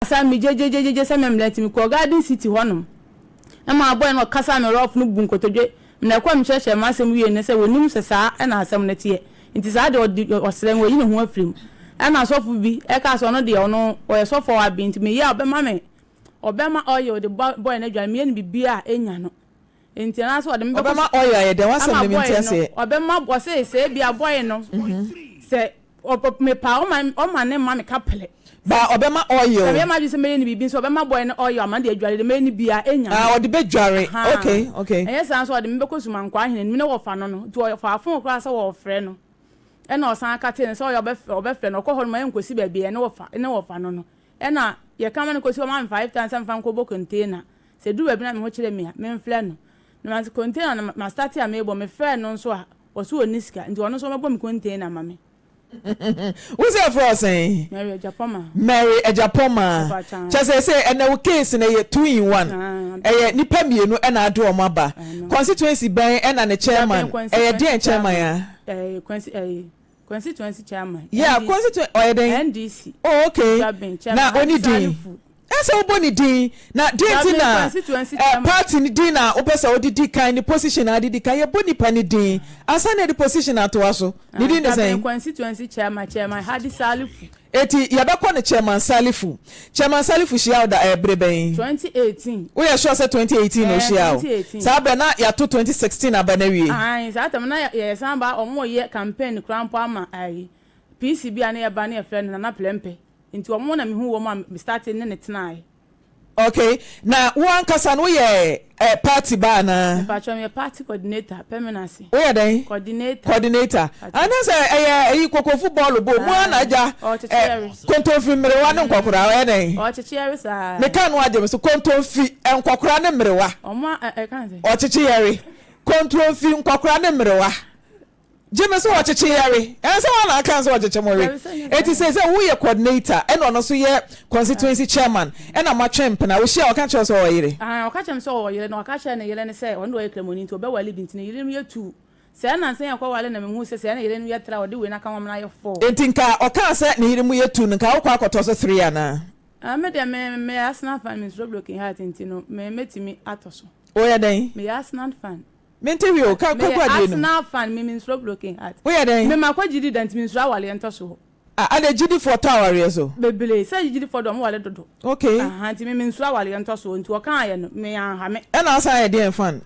Ɔkasa me gyegyegyegye sɛ memmrɛ nti mekɔɔ Garden City hɔnom. Ɛma boy no ɔkasa me rough no bu nkotodwe. Na ɛkɔɔ mekyerɛkyerɛ m'asɛm wiei no sɛ wɔnim sɛ saa na asɛm no teɛ. Nti saa deɛ ɔde ɔsrɛ me wayi ne ho afiri mu. Ɛna sɔfo bi ɛkaa sɛ ɔno deɛ ɔno ɔyɛ sɔfo a waben nti meyɛ a ɔbɛma me ɔbɛma oil de boy no adware meyɛ no biribiara a ɛnya no. Nti anaasɛ ɔde me bɛkɔ Ɔbɛma oil ayɛ dɛn? W'asɛm ama no mente boy no aseɛ. ɔbɛma ɔse sɛ ebia boy no sɛ mepa a ɔma ɔma ne mma me kaplɛ. Ba ɔbɛma oil. Sɛ meyɛ m'adwene sɛ mɛyɛ no biribi nso ɔbɛma boy no oil ama no de adware de mɛyɛ no biara ɛnya no. Ah ɔde bɛdware Ahaa okay okay. Ɛnyɛ saa nso a ɔde me bɛkɔ Sumankwaa ahene no mu na wɔfa no no nti ɔfaa phone koraa sɛ wɔɔfrɛ no ɛna ɔsan katee no sɛ ɔyɛ ɔbɛfrɛ ɔbɛfrɛ no ɔkɔ hɔ nom a ɛnkɔsi baabi a ɛne wɔfa ne wɔfa no no ɛna yɛka ma no kɔsi hɔ ɔma me 5000 sɛ mfa nkɔbɔ container sɛ ɛduru baabi na me ho kyere me a memfrɛ no na ma container no ma starte a mebɔ mefrɛɛ no nso a ɔse ɔnni sika nti ɔno nso ɔmmɛbɔ me container ma me. Wo sɛ yɛfrɛ wo sɛn? Mary Agyapɔma. Mary Agyapɔma. Kyɛ sɛ sɛ ɛnɛ wo case no ɛyɛ two in one. Ɛyɛ nipa mmienu ɛna ade wɔn aba. Constituency bɛn ɛna ne chairman? Ɛyɛ deɛn chairman a? Constituency chairman. Yeah, constituency ɔyɛ dɛn? NDC. Oh okay. Na ɔni din. Ɛsɛ wobɔ ne din. Na deɛn nti na eh, party no din na wopɛ sɛ wode di kan, ne position na ade di kan. Yɛbɔ nipa no din ansa na yɛde position atoa so. Ne din ne sɛn? Constituency chairman, Chairman Hadi Salifu. Eti yɛbɛkɔ no Chairman Salifu. Chairman Salifu hyia wo da eh, bere bɛn? 2018. Woyɛ sure sɛ 2018 na Eh, ɔhyiaa wo? 2018. Saa berɛ na yɛato 2016 aba no awie. Ae, saa tam na yɛsan ba, wɔreyɛ campaign koraa mpo ama ayi, PC bi a na yɛba na yɛfrɛ no Nana Prempeh. Nti wɔn na mehuu wɔn a me startee ne no tenaeɛ. Ok, na wo ankasa no woyɛ eh, party ba anaa? Mepakyɛw meyɛ party coordinator, Pɛmenase. Woyɛ dɛn? Coordinator. Coordinator. Anaasɛ ɛyɛ ɛyi kokofo bɔɔlo bɔ mu ara na agya eh, kontomfi mmerewa ne nkɔkora, ɔyɛ dɛn? Ɔkyekye yɛre saa. Meka no agye me so, kontomfi nkɔkora ne mmerewa. Ɔmo a ɛka ne sɛ? Ɔkyekye yɛre, kontomfi nkɔkora ne mmerewa. Gye me so wɔkyekye yɛre. Ɛn sɛ wɔn na aka sɛ wɔkyekye mo we. Eti sɛ sɛ woyɛ coordinator ɛna ɔno nso yɛ constituency chairman ɛna moatwe mpena. Wohyia a ɔka kyerɛ wo sɛ ɔwɔ yere? Aane ɔka kyerɛ me sɛ ɔwɔ yere na ɔka kyerɛɛ ne yere no sɛ ɔno deɛ ɔyɛ kramoni nti ɔbɛwale bi nti ne yere no yɛ two. Sɛɛ nansa yi ɔkɔwale na mehu sɛ sɛɛ ne yere no yɛ three a ɔde wei no aka ho ama no ayɛ four. Enti nka ɔkaa sɛ ne yere mu yɛ two no nka wokɔ akɔtɔ so three anaa? Ah me deɛ me meyɛ Arsenal fan mensuro broken heart nti no me mɛtumi atɔ so. Woyɛ dɛn? Meyɛ Arsenal fan. Mente hwee o, ka kɔ gu adeɛ no mu. Meyɛ Arsenal fan, me mensuro broken heart. Woyɛ dɛn? Me makɔ gyidi da nti mensuro awareɛ ntɔsoɔ. Ah adɛn gyidifoɔ tɔ awareɛ so? Bebree, sɛ gyidifoɔ deɛ ɔmo ware dodo. Okay. Ahaa nti me mensuro awareɛ ntɔsoɔ nti ɔkaaeɛ no me anha me. Ɛna wosan yɛ deɛn fan?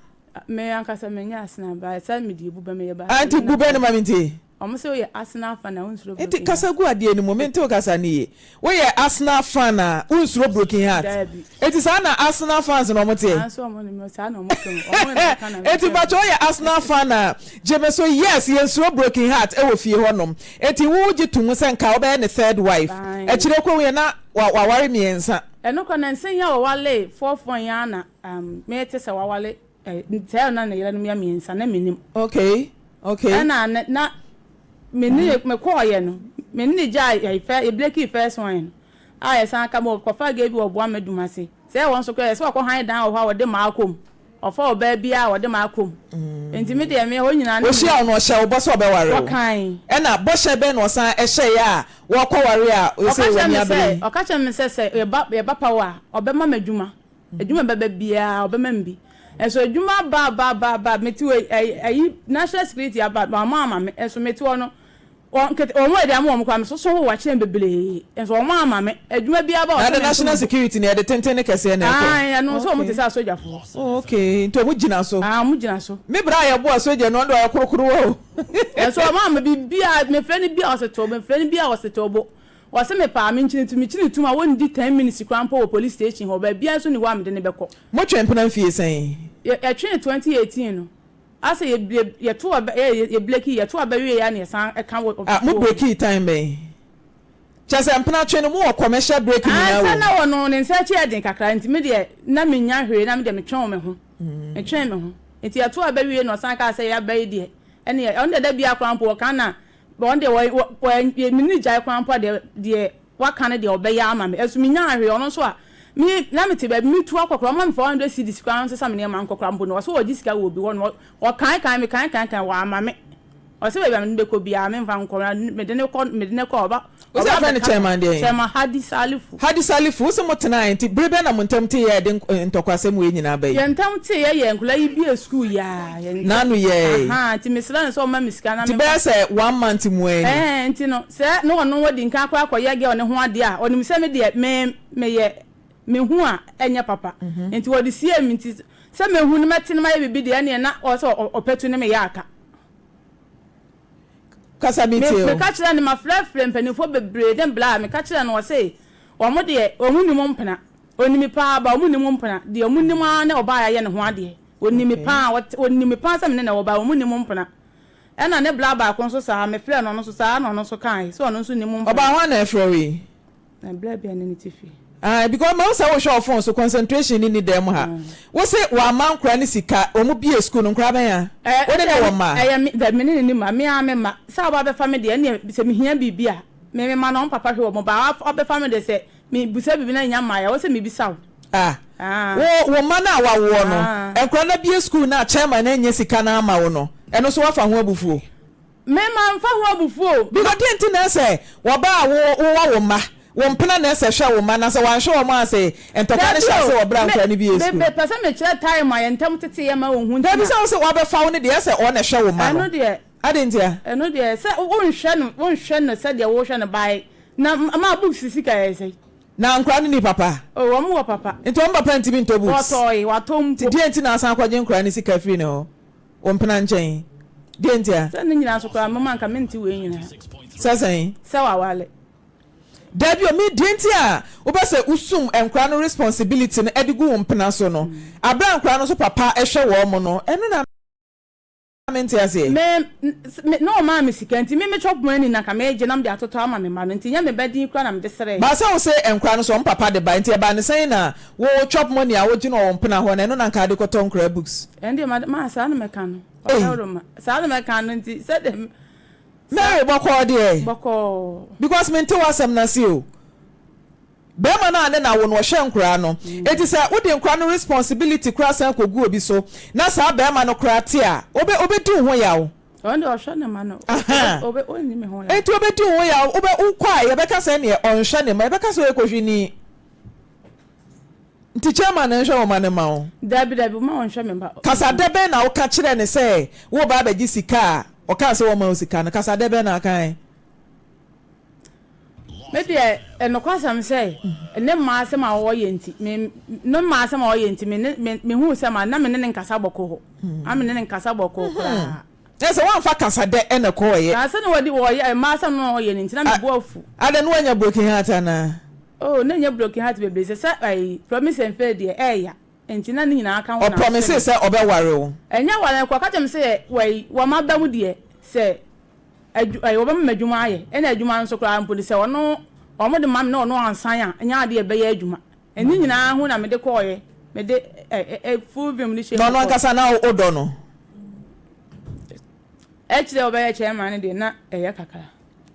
Me ankasa menyɛ Arsenal but sɛ mede ebu bɛ meyɛ Ah nti Barcelona bu bɛ no fan. ma mentie. Ɔmo se woyɛ Arsenal fan a wonsuro Nti broken heart. kasa gu adeɛ no mu, mente wo kasa no yie. Woyɛ Arsenal fan a wonsuro broken heart? Daabi. Enti saa na Arsenal fans no ɔmo teɛ? Nanso ɔmo nim saa na ɔmo ka o, ɔmo na ɛka na Enti meka bi. mpakyɛ woyɛ Arsenal fan a gye me so yes yɛnsuro broken heart wɔ fie hɔ nom. Enti wo gye to mu sɛ nka wobɛyɛ ne third wife? Ae. Akyire kɔ huiɛ na waware mmiɛnsa. Ɛno koraa nansa yi a wɔwaree fourth one yi ara na mete sɛ waware eh, sɛ na ne yerenom yɛ mmiɛnsa na mennim. Okay. Okay. Ɛna ne na me ne me kɔɔyɛ no me ne ne gyaa yɛ fɛ yɛ bleki first one no a yɛsan ka ma ɔkɔfa gay bi wɔ boa madum ase sɛ wɔn nso kɔ yɛ sɛ ɔkɔ han dan wɔ hɔ a wɔde maa kɔ mu ɔfa ɔbaa bi a wɔde maa kɔ mu nti me deɛ me hɔ nyinaa ne Ohyia wo no ɔhyɛ wo bɔ sɛ ɔbɛware wo. Wɔkan. Ɛna bɔhyɛ bɛn na ɔsan hyɛeɛ a wɔkɔware a Ɔka ɔsɛ kyerɛ w'ani me abere sɛ yi? ɔka kyerɛ me sɛ sɛ yɛba yɛba paw a ɔbɛma me adwuma. Adwuma bɛba biara ɔbɛma me bi. Nso adwuma aba aba aba aba mete hɔ yi ɛyi ɛyi national security aba wɔn ama me nso mete hɔ no wɔn nkete wɔn a yɛde ama wɔn koraa me soso wɔ akyerɛ bebree nso wɔn ama me adwuma biara ba Na wɔsɛ de me nto national me bo. security no yɛde tenten ne kɛseɛ na ɛkɔ. Ae ɛno nso wɔn te Okay. sɛ asogyafoɔ. Oh, okay nti wɔn gyina so. Ae wɔn gyina so. Me bra a yɛboa sogya no ɔno deɛ ɔyɛ korokorowa o. Nso wɔn ama biribiara mefrɛ no biara ɔse to mefrɛ no biara ɔse to bo. Wɔse mepaa me nkyene tu, mekyene tum a wɔnndi ten minutes koraa mpo wɔ police station hɔ, baabiara nso nni hɔ a mede no bɛkɔ. Motwe mpena mfie sɛn? Yɛtwee 2018 no, asɛ yɛ yɛto aba yɛ yɛ blekii, yɛto aba wieɛ a na yɛsan ka wɔ Ah, mo brekii time bɛn? Kyerɛ sɛ mpena twe no mowɔ commercial break nyinaa Ansa wɔ mu? na wɔ no ne nsa akyi yɛ den kakra nti me deɛ na mennya hwee na me deɛ metwɛn me ho, metwɛn me ho. Nti yɛto aba wie na ɔsan kaa sɛ yɛaba yi deɛ ɛneɛ ɔno deɛ da biara koraa mpo ɔka na But ɔno deɛ wɔ wɔ wɔ me ne gyae koraa mpo a deɛ deɛ waka no deɛ ɔbɛyɛ ama me. Ɛso menyaa hwee ɔno nso a me na mete baabi metu akɔ koraa ɔma me 400 cedis koraa nsesa me nneɛma nkɔ koraa mpo no ɔsɛ ɔgye sika wɔ obi hɔ no ɔkae kae me kae kae kae wamma me. Ɔse baabi a mede no bɛkɔ biara memfa nkɔ na mede no kɔ mede no kɔ a ɔba Wo se ɔba yɛfrɛ no abɛka chairman deɛn? Chairman Hadi Salifu. Hadi Salifu, wo se mo tenaeɛ nti bere bɛn na mo ntam teeɛ a ɛde ntɔkwasɛm wei nyinaa ba yi? Yɛn ntam teeɛ yɛ nkwadaa yi bue sukuu yi ara yɛn ntam N'ano yɛɛe. ahaa nti mesrɛ no sɛ ɔmma me sika na Nti memfa bɛyɛ sɛ one month mu ara ni. Ɛɛ nti no sɛ na ɔno wadi nkan akɔ akɔyɛ girl no ho adeɛ a ɔnim sɛ me deɛ me meyɛ mehu a ɛnyɛ papa nti ɔde siee me nti sɛ mehu no mɛte no mayɛ biribi deɛ ɛneɛ na ɔwɔ sɛ ɔpɛtu ne meyɛ aka. Kasa mi Me tie o. meka kyerɛɛ no mafrɛfrɛ mpaninfoɔ bebree ne bla meka kyerɛɛ no ɔse wɔn deɛ wɔn nnim mpena ɔnim me paa but wɔn nnim mpena deɛ wɔn nim ara ne ɔbaa yɛayɛ ne ho adeɛ ɔnim me Okay. paa ɔte ɔnim me paa sɛ me ne na ɛwɔ but wɔn nnim mpena ɛna ne bla baako nso saa mefrɛɛ no ɔno nso saa na ɔno nso kaae sɛ ɔno nso nnim mpena. Ɔbaa hwan na ɛfrɛ wo yi? Na bla bi a ne ne te fie. Ae because mahu sɛ wohwɛ wo phone so concentration no nni dan mu ha. Wo se wamma nkora no sika wɔn bue school no nkora bɛn a? Wo ne no wɔ mma? Ɛyɛ me dabi me ne no nni mma me ara me mma sɛ ɔba bɛfa me deɛ ɛnneɛ sɛ mehia biribi a me me ma no wɔn papa hwɛ wɔn ba ɔbɛfa me deɛ sɛ mebisa biribi na nya mmaeɛ a ɛwɔ sɛ mebisa wo. Ah wo wo mma no a wawoɔ no nkora no abue school no a chairman no annya sika no amma wo no ɛno nso woafa ho abufuo? Me mamfa ho abufuo o. Because deɛ nti na ɛsɛ wɔba a wo wowɔ wo mma, wo mpena na ɛsɛ hwɛ wo mma na sɛ wanhwɛ wɔn a sɛ ntɔkwa no Dabi hyɛ ase o, wɔ berɛ a me nkwadaa no bie me sukuu. mepɛ sɛ mekyerɛ time a yɛn ntam teteeɛ ma wɔhu nti Dabi na. sɛ wo sɛ wabɛfa wo no deɛ ɛsɛ ɔna ɛhwɛ wo mma no. Ɛno deɛ. Adɛn ntia? Ɛno deɛ sɛ wonhwɛ no wonhwɛ no sɛdeɛ wohwɛ no by na ma books sika yɛ sɛn? Na nkwadaa no nni papa? Oh wɔn wɔ papa. Nti wɔn papa ntumi ntɔ books? Wɔtɔɔe, watɔ mpo. Nti deɛ nti na asan akɔgye nkwadaa no sika firi ne hɔ? Wo mpena nkyɛn. Deɛ nti a? Sɛ ne nyinaa nso koraa mom anka mente wei nyinaa. Sɛ sɛn? Sɛ wawale. Dabi o, me deɛ nti a wopɛ sɛ wosum nkwadaa no responsibility no de gu wo mpena so no, aberɛ a nkwadaa no nso papa hwɛ wɔn no, ɛno na mente aseɛ. Me, me, na ɔmaa me sika nti me me chop money na nka megye na mede atotɔ ama me mma no nti nyɛ me ba din koraa na mede srɛɛ. But sɛ wo se nkwadaa no so wɔn papa de ba nti ɛbaa ne sɛn na Wo chop money a wogye no wɔ wo mpena hɔ no, ɛno na anka ade kɔtɔ nkoraa books. Ɛnde ma ma saa na mɛka no. Ei. Ɔdawuroma. Saa na mɛka no nti sɛ dɛm. Mary bɔkɔɔ deɛ. Bɔkɔɔ. Because mente w'asɛm no ase o. Bɛrima no a ne na wo no ɔhwɛ nkoraa no. Enti sɛ wode nkoraa no responsibility koraa san kɔgu obi so na saa bɛrima no koraa te a, obe obedi wo ho yaw. Ɔno deɛ ɔhwɛ ne mma no. Ahaa. Obe ɔnni me ho yaw. Enti obedi wo ho yaw. Wobɛ wokɔ a yɛbɛka sɛ ɛneɛ ɔnhwɛ ne mma. Yɛbɛka sɛ ɔyɛ kɔhwini. Nti chairman no nhwɛ wo mma no mma wo? Dabi dabi mma ɔnhwɛ me mma. Kasadɛ bɛn na woka kyerɛɛ no sɛ woreba abɛgye sika a ɔkaa sɛ wɔmma wo sika no? Kasadɛ bɛn na wokae? Me deɛ nokwasɛm sɛ ne mma asɛm a ɔyɛ nti me ne mma asɛm a ɔyɛ nti me ne me mehuu sɛ ma na me ne ne nkasa bɔkɔ hɔ na me ne ne nkasa bɔkɔ koraa. Na sɛ woamfa kasadɛ na ɛkɔɔeɛ. Na sɛnea wɔde wɔyɛ mmaa asɛm no a wɔyɛ no nti na me bo afu. Adɛn na woanya broken heart anaa? Oh na ɛnyɛ broken heart bebree sɛ sɛ ɛyi promise and fail deɛ ɛɛya nti na ne nyinaa ka ho na ahyɛ me. Ɔpromisee sɛ ɔbɛware wo. Ɛnyɛ ware nko ɔka kyerɛ me sɛ wɔyi wɔn aba mu deɛ sɛ adwu ɛyi wɔbɛma me adwuma ayɛ ɛna adwuma no nso koraa mpo no sɛ ɔno wɔn de ma me na ɔno ansan a ɛnyɛ adeɛ ɛbɛyɛ adwuma. Ne nyinaa ho na mede kɔeɛ, mede ɛ ɛ full vim no hyɛɛ Na mu ɔno kɔeɛ. ankasa na wodɔ no? Akyire a ɔbɛyɛ chairman no deɛ na ɛyɛ kakra.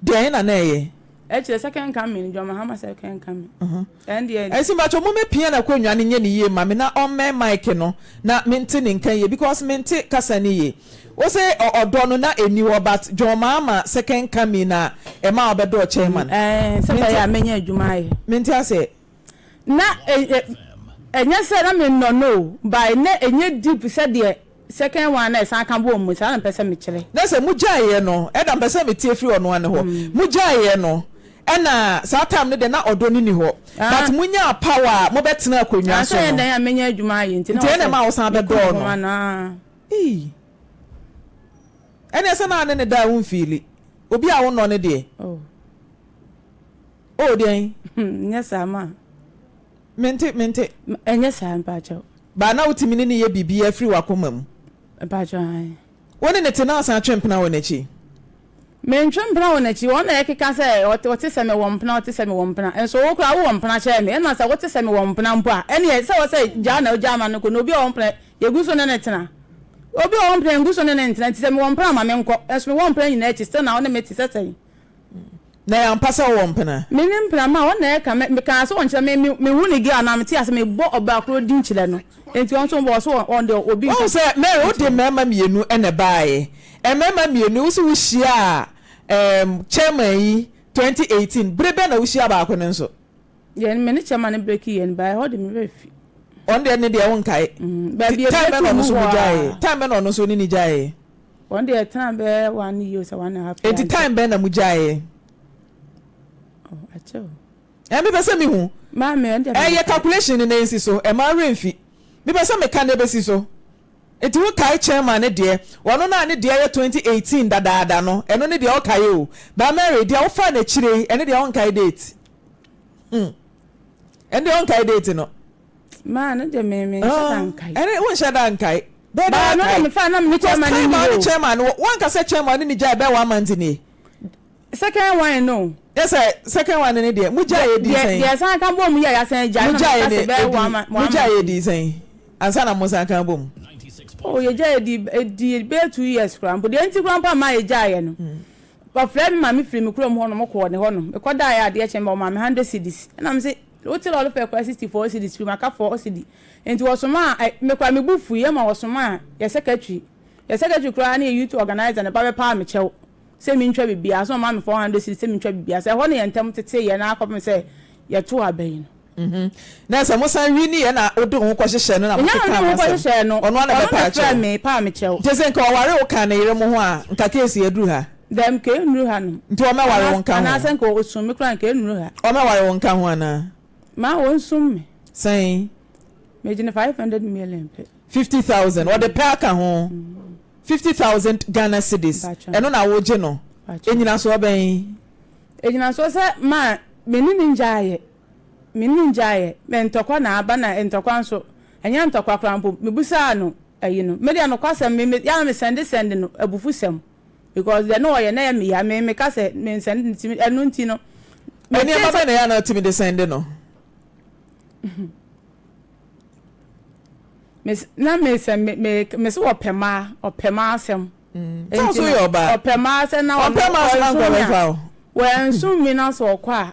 Deɛn na na ɛyɛ? Akyire second coming, John Mahama second coming. Ɛn deɛ. Ɛnti mpakyɛw mo mɛ pia no akonnwa no nyɛ no yie ma me na ɔmmɛn mic no na mente ne nka yie because mente kasa no yie. Wose ɔdɔ no na ɛnni hɔ but John Mahama second coming na ɛmaa ɔbɛdɔɔ chairman. Ɛɛ sɛ bɛyɛ a mɛnya adwuma ayɛ. Mente aseɛ. Na ɛnyɛ sɛ na mennɔ no o, but na ɛnyɛ deep sɛdeɛ second one no a ɛsan ka bɔɔ mu, saa na mepɛ sɛ mekyerɛ. Na sɛ mogyaeɛ no, ɛna mepɛ sɛ metie firi ɔno ara ne hɔ, mogyaeɛ no, ɛna saa time no deɛ na ɔdɔ no nni hɔ, but monyaa power a mobɛtena akonnwa so no. Sɛ ɛyɛ dɛn a mɛnya adwuma ayɛ nti na Nti ɛna ɛma wosan mekɔ bɛdɔɔ me ho no. anaa. Ei. Ɛneɛ sɛ na ne ne da a womfiili. Obi a wonnɔ no deɛ. Oh. Oh deɛn? Nyɛ saa ma. Mente mente. Ɛnyɛ saa mpakyɛw. Baa na wotumi ne no yɛ biribiara firi w'akoma mu. Mpakyɛw ae. Wo ne no te na asan atwe mpena wɔ n'akyi? Mentwe mpena wɔ n'akyi. Ɔno na ɛkeka sɛ ɔte sɛ mewɔ mpena ɔte sɛ mewɔ mpena. Nso wo koraa wowɔ mpena kyɛn me. Ɛna sɛ wote sɛ mewɔ mpena mpo a, ɛneɛ sɛ wɔ sɛ gyaa na wogyaa ma no kɔ na obi a ɔwɔ mpena yɛgu so ne no tena. Obi a ɔwɔ mpena yɛngu so ne no ntena nti sɛ mewɔ mpena a ma menkɔ. Nso mewɔ mpena nyinaa akyi still na wo ne me te sɛ sɛn? Na ɛyɛ ampa sɛ wowɔ mpena? Me ne mpena ma ɔno na ɛka me mekaa sɛ ɔnkyerɛ me me mehu ne girl anaa mete ase mebɔ ɔbaa koro din kyerɛ no nti ɔno nso ɔse ɔno deɛ obi nka Woahu sɛ Mary wode mmarima mmienu na ɛbaeɛ. Mmarima mmienu yi wo se wohyiaa ɛɛm chairman yi 2018 bere bɛn na wohyiaa baako no nso? Yɛn me ne chairman no breaki yɛn baeɛ hɔ de me werɛ fi. Ɔno deɛ ne deɛ wonkae. Baabi Time bɛn ɛbreaki na ɔno mu nso hɔ mogyaeɛ? a. Time bɛn na ɔno nso ne ne gyaeɛ? Wɔn deɛ ɛtena bɛyɛ one year sɛ one and a half year. Enti time bɛn na mo gyaeɛ? Oh, akyɛ o. Ɛ mepɛ sɛ mehu. Maame ɛn deɛ. Ɛyɛ calculation no na ɛnsi so ɛma werɛ mfi. Mepɛ sɛ meka na ɛbɛsi so. Nti wo kae chairman no deɛ, ɔno no a ne deɛ yɛ 2018 dadaada no, ɛno ne deɛ wokae o. But Mary, deɛ wofaa no akyire yi, ɛno deɛ wonkae date. Hmm. Ɛno deɛ wonkae date no. Maa no deɛ me me nhyɛ da nkae. Ɛne wonhyɛ da nkae. Bɛɛ Baa no deɛ mefa na me ne chairman ni ni o. Chairman no wanka sɛ chairman ne ne gyae bɛɛ one month nie. Second one no. Yɛ sɛ second one ne deɛ mo gyae edi sɛn. Deɛ san ka bom yɛ yasan gyae na meka sɛ bɛɛ one month. Mo gyae edi sɛn ansa na mo san ka bom. Oh yɛ gyae edi edi bɛyɛ 2 years koraa mpo deɛ nti koraa mpo ama yɛ gyae yɛ no. Ɔfrɛ me ma me firi me kurom hɔ nom kɔɔ ne hɔ nom mekɔ daeɛ adeɛ kyɛn ba ɔmaa me 100 cedis ɛna me se wote lɔre fɛ koraa 64 cedis firi maka 4 cedi nti wɔsomaa ɛ me koraa me bo fui ɛma wɔsomaa yɛ secretary yɛ secretary koraa ne yɛ youth organizer ne ba bɛpaa me kyɛw sɛ mentwa biribiara so ɔmaa me 400 cedis sɛ mentwa biribiara sɛ ɛhɔ ne yɛn ntam tete yɛ na akɔpem sɛ yɛto aba yi no. Na sɛ mosan wi ne yɛ na wode wo ho kɔhyehyɛ no na mokeka mo asɛm ɔno ana bɛpa akyɛw me paa me kyɛw. Nti sɛ nka ɔware wo ka ne yere mo ho a nka case aduru ha. Dɛm nka ɛnnuru ha nom. Nti ɔmɛware wo nka ho. Anaasɛ nka ɔsum me koraa nka ɛnnuru ha. Ɔmɛware wo nka ho anaa? Ma ɔnsum me. Sɛn? Megyina 500 million pɛ. 50,000 ɔde pɛ aka ho. 50,000 Ghana cedis ɛno na wogye no. Enyinasoɔ bɛn? Enyinasoɔ sɛ maa me ne ne ngyaeɛ me ne ne ngyaeɛ mɛ ntɔkwa na aba na ntɔkwa nso ɛnyɛ ntɔkwa koraa mpo mebusaa no ayi no me deɛ nokwasɛm me me yɛa me sɛnde sɛnde no abufu sɛm because deɛ ne ɔyɛ na yɛ meya me meka sɛ me nsɛnde no ti ɛno nti no. Nneɛma bɛn na yɛa na ɔtumi de sɛnde no? Na me sɛ me me me sɛ ɔpɛ maa ɔpɛ maa asɛm. Sɛ ɔso yɛ ɔbaa. Ɔpɛ maa sɛ na ɔpɛ maa sɛ na nkɔ bɛfa o. Wɔnsom mi na sɛ ɔkɔ a.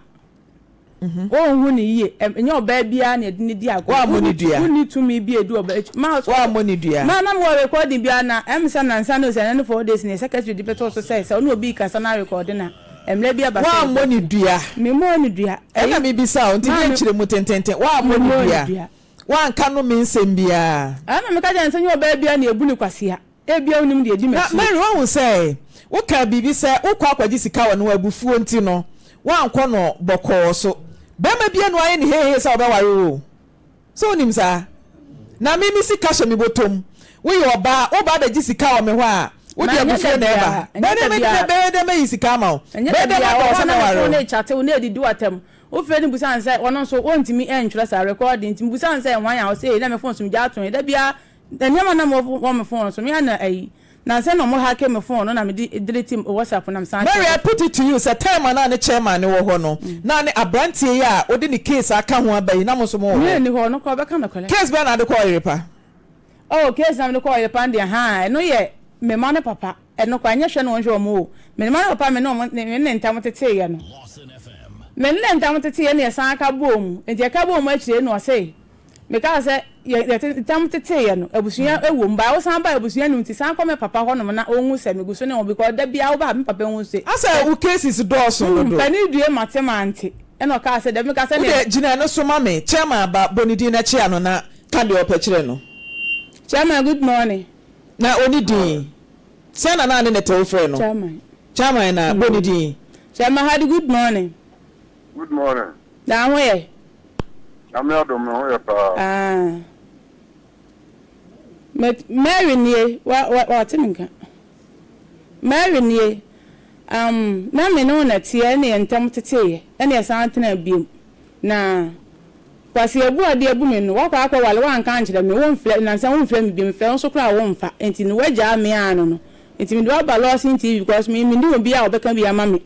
Wɔnhu ne yie ɛnyɛ ɔbaa biara na yɛde ne di agorɔ. Wɔammɔ ne dua. Wonni tumi bi edi ɔbaa akyi. Ma wɔammɔ ne dua. Ma na mo wɔ recording biara na ɛm sɛ nansa no sɛ ɛnɛ ne 4 days ne secretary de bɛtɔ so sɛ sɛ ɔne obi kasa na record na mmerɛ bi aba sɛ. Wɔammɔ ne dua. Memmɔɔ ne dua. Ɛna mebisa o nti ne nkyerɛ mu tententen wɔammɔ ne dua. Wɔanka no me nsɛm biara. Ɛna meka kyerɛ no sɛ nyɛ ɔbaa biara na ebu ne kwasea. Ebia wonim deɛ edi Na m'akyi. Mary, woahu sɛ wokaa biribi sɛ wokɔ akɔgye sika wɔ ne hɔ, abufuo nti no, woankɔ no bɔkɔɔ so. Barima bi anu ayɛ ne heihei sɛ ɔbɛware wo o. So wonim saa? Na me, me sika hyɛ me bɔtɔm. Woyɛ ɔbaa, woba abɛgye sika wɔ me hɔ a, wode Ma ɛnyɛ abufuo da na ɛba. biara, ɛnyɛ Bɛyɛ da dɛn mɛ, biara. bɛyɛ dɛn mɛyi sika ama wo? Ɛnyɛ Bɛyɛ da dɛn biara. mada Wɔ wo hɔ sɛ a na ne mɛware phone wo? no rekyate wo na ɛdidi w'atɛm. Wofrɛ no bisa no sɛ, ɔno nso ɔntumi ntwerɛ saa recording nti mebisa no sɛ hwan a ɔse ei na me phone so megya ato he. Da biara nneɛma na mewɔ wɔ me phone so me ara na ayi. Nansa na ɔmo hacke me phone no na mede delete WhatsApp na mesan Mary, kyerɛ I put it to you sɛ time a na ne chairman no wɔ hɔ no, na ne aberanteɛ yi a wode ne case aka ho aba yi, na mo nso mowɔ Me hɔ. nni hɔ, ɔno koraa ɔbɛka nokorɛ. Case bɛn na wode kɔɔ Yerepa? Oh, case na mede kɔɔ Yerepa no deɛ, haa, ɛno yɛ me mma no papa. Ɛno koraa, ɛnyɛ hwɛ na wɔnhwɛ wɔn o. Me mma no papa me ne wɔn, me ne ne ntam teteeɛ no. Me ne ne ntam teteeɛ na yɛsan ka bɔɔ mu. Nti yɛka bɔɔ mu akyire no ɔse, mekaa sɛ yɛ yɛte ntam teteeɛ no, abusua wɔ mu. But wosan baa abusua nnim nti san kɔ me papa hɔnom na ɔnhu sɛ megu so ne wɔn because da biara woba a me papa hu se. Asɛ wo cases dɔɔso dodo. Panin due mate mante. Ɛna ɔkaa sɛ dabi mekaa sɛ Wo neɛ. deɛ gyina ɛno so ma me. Chairman aba, bɔ ne din na kyea no na ka deɛ ɔpɛ kyerɛ no. Chairman good morning. Na ɔni din. Sɛn na na ne ne te wo frɛ no? Chairman. Chairman na bɔ ne din. Chairman Hadi good morning. Good morning. Na ho yɛ? Nyame adom me ho yɛ paa. Ah. Met Mary nie, wa wa wate me nka. Mary nie, na me ne wo na teɛ ɛne yɛn ntam teteeɛ ɛne yɛsan tenaa biom. Na Kwasi abu adeɛ abu me no, wakɔ akɔ wale wanka ankyerɛ me, womfrɛ, nansa womfrɛ me biom, mefrɛ wo nso koraa womfa, nti no wagyaa me ara no no. Nti mede wo aba Lawson TV because me menni obiara a ɔbɛka bi ama me.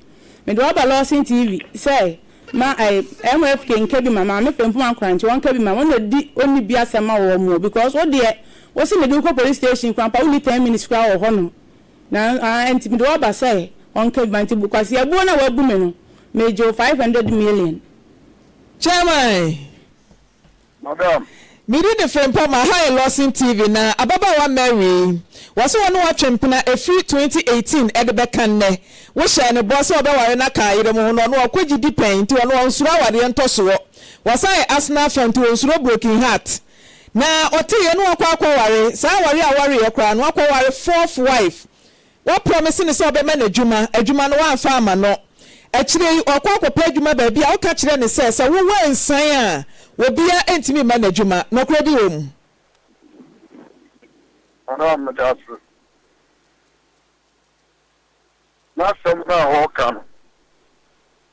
Mede wo aba Lawson TV sɛ ma ɛɛ MFK nka bi ma Maame Frempong Ankorankye wɔnka bi ma wɔn na di ɔnni bi asɛm ma wɔn o because wo deɛ wo se mede wo kɔ police station koraa mpo a wonni 10 minutes koraa wɔ hɔnom. Na ah nti mede wo aba sɛ ɔnka bi ma nti Kwasi abuo no a wabu me no. Megye wo 500 million. Chairman. Madam. Me din de Frimpong ma ha yɛ Lawson TV na ababaawa Mary yi wɔse wɔne wo atwe mpena ɛfiri 2018 ɛde bɛka nnɛ wo hyɛɛ no bɔ sɛ ɔbɛware no aka ayere mo ho na ɔno ɔkɔ gyidi pɛn nti ɔno ɔnsuro awareɛ ntɔsoɔ wɔsan yɛ Arsenal fan nti ɔnsuro broken heart na ɔteeɛ na wakɔ akɔware saa awareɛ a ɔwareeɛ koraa no wakɔware fourth wife Wa promise no sɛ ɔbɛma no adwuma, adwuma no wamfa amma no. Akyire yi ɔkɔ akɔpɛ adwuma baabi a woka kyerɛ no sɛ sɛ wo wansan a obiara ntumi mma no adwuma. Nɔkorɛ bi wɔ mu? Madam medase. N'asɛm no a ɔreka no,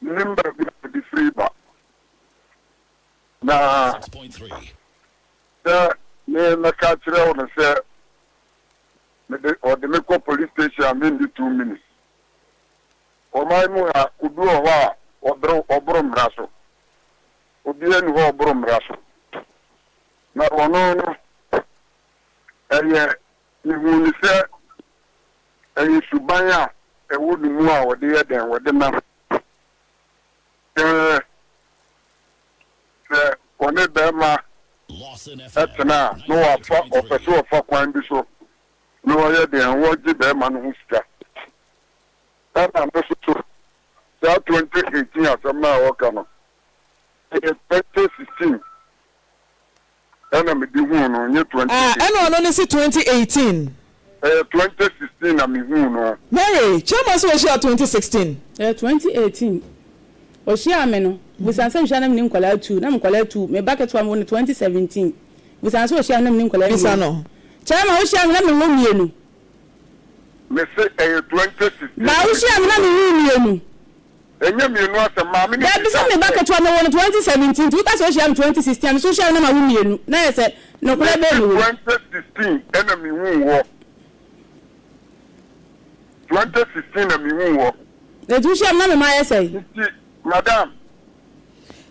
mennim baabi a ɔde firi ba. Na sɛ me mɛka akyerɛ wo no sɛ Mede wɔde me kɔ police station a menni 2 minutes. Ɔman mu ha, obi wɔ hɔ a ɔboro ɔboro mmara so. Obiara nni hɔ a ɔboro mmara so. Na ɔno no, ɛyɛ mehuu no sɛ ɛyɛ suban a ɛwɔ ne mu a ɔde yɛ dɛn, ɔde nam. Sɛ sɛ ɔne bɛrima tena a, na wafa ɔpɛ sɛ ɔfa kwan bi so na ɔyɛ deɛn, wɔgye bɛrima no ho sika. Ɛna no nso so, saa 2018 asɛm no a ɔka no, ɛyɛ 2016 ɛna mede huu no, nyɛ Ah, 2018. ɛna ɔno no se 2018. Ɛyɛ 2016 na mehuu no. Mary, chairman sɛ ɔhyiaa 2016. Ɛyɛ 2018. Ɔhyiaa me no, busa sɛ mehyia na menni nkwadaa two, na me nkwadaa two, me ba ketewa mewoo no 2017. Busa sɛ ɔhyiaa me na menni nkwadaa Bisa mmienu. no. Chairman, wohyiaa me na menwo mmienu. Mese ɛyɛ 2016 Ba, na wohyiaa mede me na huu no. menwo mmienu. Ɛnyɛ mmienu asɛm, maame no Dabi, bisa sɛ me wo ba sɛ. ketewa mewoo no 2017, nti woka sɛ wohyia me 2016 a, me nso wohyia me na mawo mmienu, na ayɛ sɛ nokorɛ Mese bɛn na ɛwɔ mu? 2016 ɛna mehuu wɔ. 2016 na mehuu wɔ. Nti wohyia me na me mma ayɛ sɛn? Nti madam.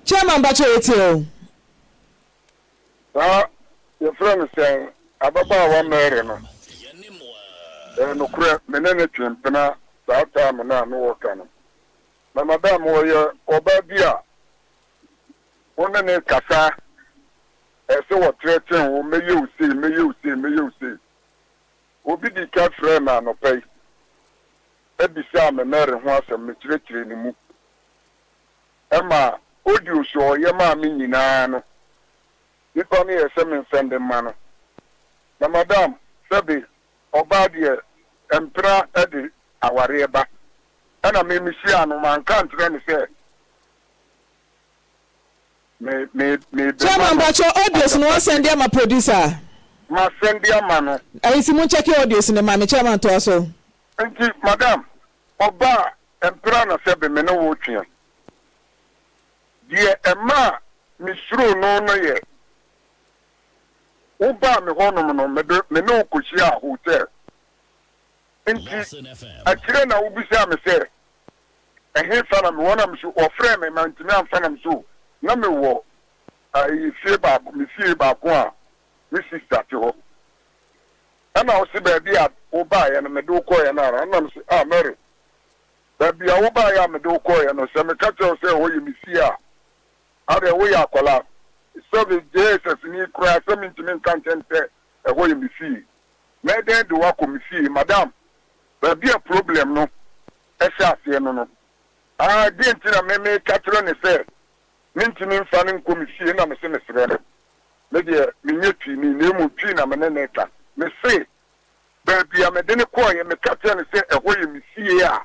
Chairman mpakyɛ yɛtie o. Saa yɛfrɛ no sɛn ababaawa Mary no, ɛyɛ nokorɛ me ne no twe mpena saa time no a ne wɔka no. Na madam ɔyɛ ɔbaa bi a wo ne no kasa ɛsɛ wɔtrɛten wo, mɛyɛ wo sei, mɛyɛ wo sei, mɛyɛ wo sei. Obi dii ka frɛɛ me anɔpa yi bisaa me Mary ho asɛm, mekyerɛkyerɛɛ ne mu ma audios a ɔyɛ maa me nyinaa no, nipa no yɛ sɛ mensɛnde mma no. Na madam, sɛbe ɔbaa deɛ mpena de awareɛ ba, ɛna me mehyiaa no manka ankyerɛ no sɛ me me merebɛma Chairman no mpakyɛ audios no agyapadeɛ. wasɛnde ama producer? Masɛnde ama no. Ɛyi nti mo nkyɛke audios no ma me, chairman toa so. Nti madam, ɔbaa mpena na sɛbe me ne wo retweɛ. Deɛ ɛmaa mesuroo no no yɛ, wobaa me hɔnom no, mede me ne wo kɔhyiaa hotel. Nti akyire na wobisaa me sɛ, ɛhefa na mewɔ? Na me so wɔfrɛɛ me, mantumi amfa na me so na mewɔ ayi fie baako, me fie baako a me sista te hɔ. Ɛna ɔse baabi a wobaeɛ no mede wo kɔeɛ no ara. Ɛna me se, ah Mary, baabi a wobaeɛ a mede wo kɔeɛ no, sɛ meka kyerɛ wo sɛ ɛhɔ yɛ me fie a, adɛn woyɛ akwadaa? Sɛbe JSS ni koraa sɛ mentumi nka nkyerɛ no sɛ ɛhɔ yɛ me fie. Mɛdɛn de wo akɔ me fie? Madam, baabi a problem no hyɛ aseɛ no no, ah, deɛ nti na me meka kyerɛ no sɛ mentumi mfa no nkɔ me fie na mese mesrɛ no. Me deɛ menyɛ Twini na mmom Twi na me ne no reka. Mese baabi a mede no kɔeɛ meka kyerɛɛ no sɛ ɛhɔ yɛ me fie a,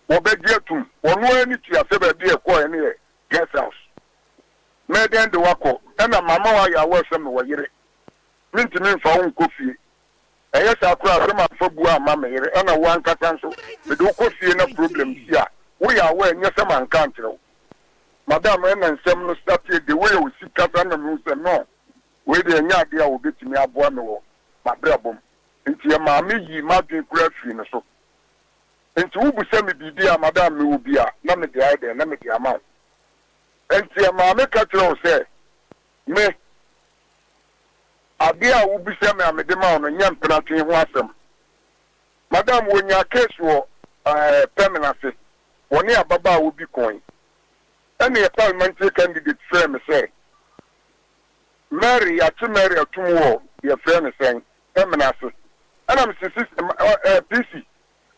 wɔbɛgye atum. Ɔno ara ani tua sɛ baabi a ɛkɔeɛ no yɛ guest house. Mɛdɛn de wo akɔ? Ɛna mama woayɛ aware sɛ mewɔ yere. Mentumi mfa wo nkɔ fie. Ɛyɛ saa koraa a, sɛ mamfa buo amma me yere ɛna wo ankasa nso mede wo kɔ fie na problem si a, woyɛ aware, nyɛ sɛ manka ankyerɛ wo. Madam ɛna nsɛm no starteɛ the way a ɔsi kasa na mehu sɛ no wei deɛ ɛnyɛ adeɛ a ɔbɛtumi aboa me wɔ m'abrabɔ mu nti ɛmaa me yii m'adwene koraa firii ne so. Nti wo bisa me biribi a madam mewɔ bi a na mede ayɛ dɛn na mede ama wo. Nti ɛmaa me ka kyerɛ wo sɛ me adeɛ a wo bisa me a mede ma wo no nyɛ mpenatwe ho asɛm. Madam wɔnyaa case wɔ ɛɛ Pɛmena ase. Wɔne ababaawa bi kɔe. Ɛnneɛ parliamentary candidate frɛɛ me sɛ, Mary, yɛakye Mary atum wɔ yɛfrɛ no sɛn, Ɛmena ase. Ɛna mese, Sis, eh, PC,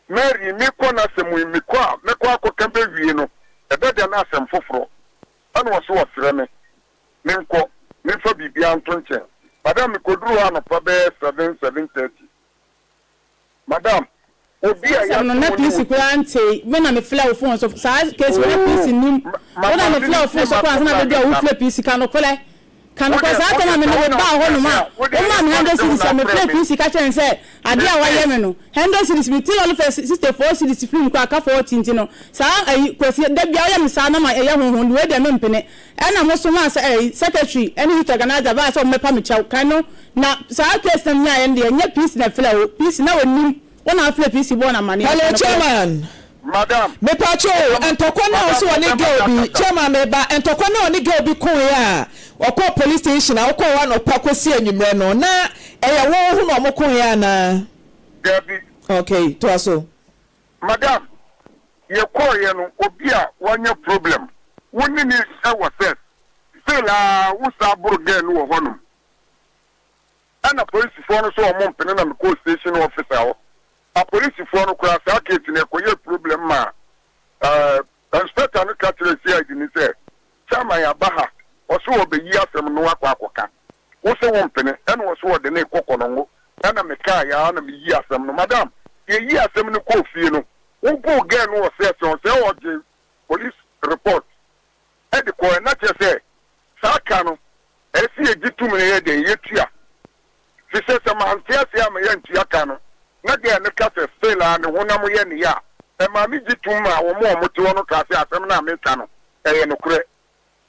Mary, mekɔ n'asɛm yi, mekɔ a, mɛkɔ akɔka bɛwie no, ɛbɛda no asɛm foforɔ. Ɛna ɔse ɔsrɛ me, menkɔ, memfa biribiara nto nkyɛn. Madam, mekɔduruu hɔ anɔpa bɛyɛ 7, 7:30. Madam, obi a Saa asɛm no yɛato na wo ne PC obi. koraa ntee. Me na me frɛ wo phone so saa case wei na Oh, PC nim. ma Wo na ma me me frɛ wo ne phone tie so koraa ansa na m'akɔkora bɛdu a ne wo ka. frɛ PC ka nokorɛ. Ka Wo nokorɛ deɛ, saa wo time deɛ a me sɛ ne wo wo na baa wofrɛ hɔ nom me a a, wo wo deɛ maa me yɛmfa no hundred sɛ wo cedis na a me wofrɛ frɛ me. PC ka kyerɛ no sɛ adeɛ a Mese. wayɛ me no hundred cedis me ti lɔre fɛ 64 cedis firi mu koraa aka 40 nti no saa ayi Kwasi da biara woyɛ me saa na ma ɛyɛ honhom de wei deɛ mempene ɛna mo somaa sɛ ɛyi secretary ɛne youth organizer baa sɛ wɔn bɛpa me kyɛw kan no Na saa case na menyaeɛ no deɛ nyɛ PC na ɛfrɛ wo, PC na ɔnim, wo na wofrɛ PC bɔɔ no amaneɛ, Hello ka nokorɛ. chairman, Madam, mepatwo o, madam, ntɔkwa no a madam ɔse ɔne ɔbɛma girl bi, dakasa. chairman meba, ntɔkwa no a ɔne girl bi koeɛ a ɔkɔɔ police station a wokɔɔ hɔ anɔpa kɔsi anwummerɛ no, na ɛyɛ wo ho na ɔmo koeɛ anaa? Dabi. Okay, toa so. Madam, yɛkɔɔeɛ no obi a wanya problem, wo ne no wɔ sex, still aa wo saa boro girl no wɔ hɔnom. Ɛna polisifoɔ no sɛ ɔmo mpene na mekɔɔ station officer hɔ. Apolisifoɔ no koraa saa case no ɛkɔyɛɛ problem maa ɛɛ inspector no ka kyerɛɛ CID no sɛ chairman aba ha ɔse ɔbɛyi asɛm no akɔ akɔka wo se wo mpene ɛna ɔse ɔde no rekɔ kɔnɔngo ɛna mekaeɛ ara na meyii asɛm no madam yɛyii asɛm no kɔɔ fie no woboo girl no ɔsɛ sɛ ɔsɛ ɔgye police report de kɔɛ na kyerɛ sɛ saa ka no ɛsɛ sɛ yɛgye tom na yɛyɛ dɛn? Yɛtua. Fisɛ sɛ mante aseɛ amma yɛantua ka no na girl no ka sɛ still ara ne honam yɛ ne ya a, ɛmaa me gye tom maa wɔn a wɔte hɔ no kaa sɛ asɛm no a meka no ɛyɛ nokorɛ.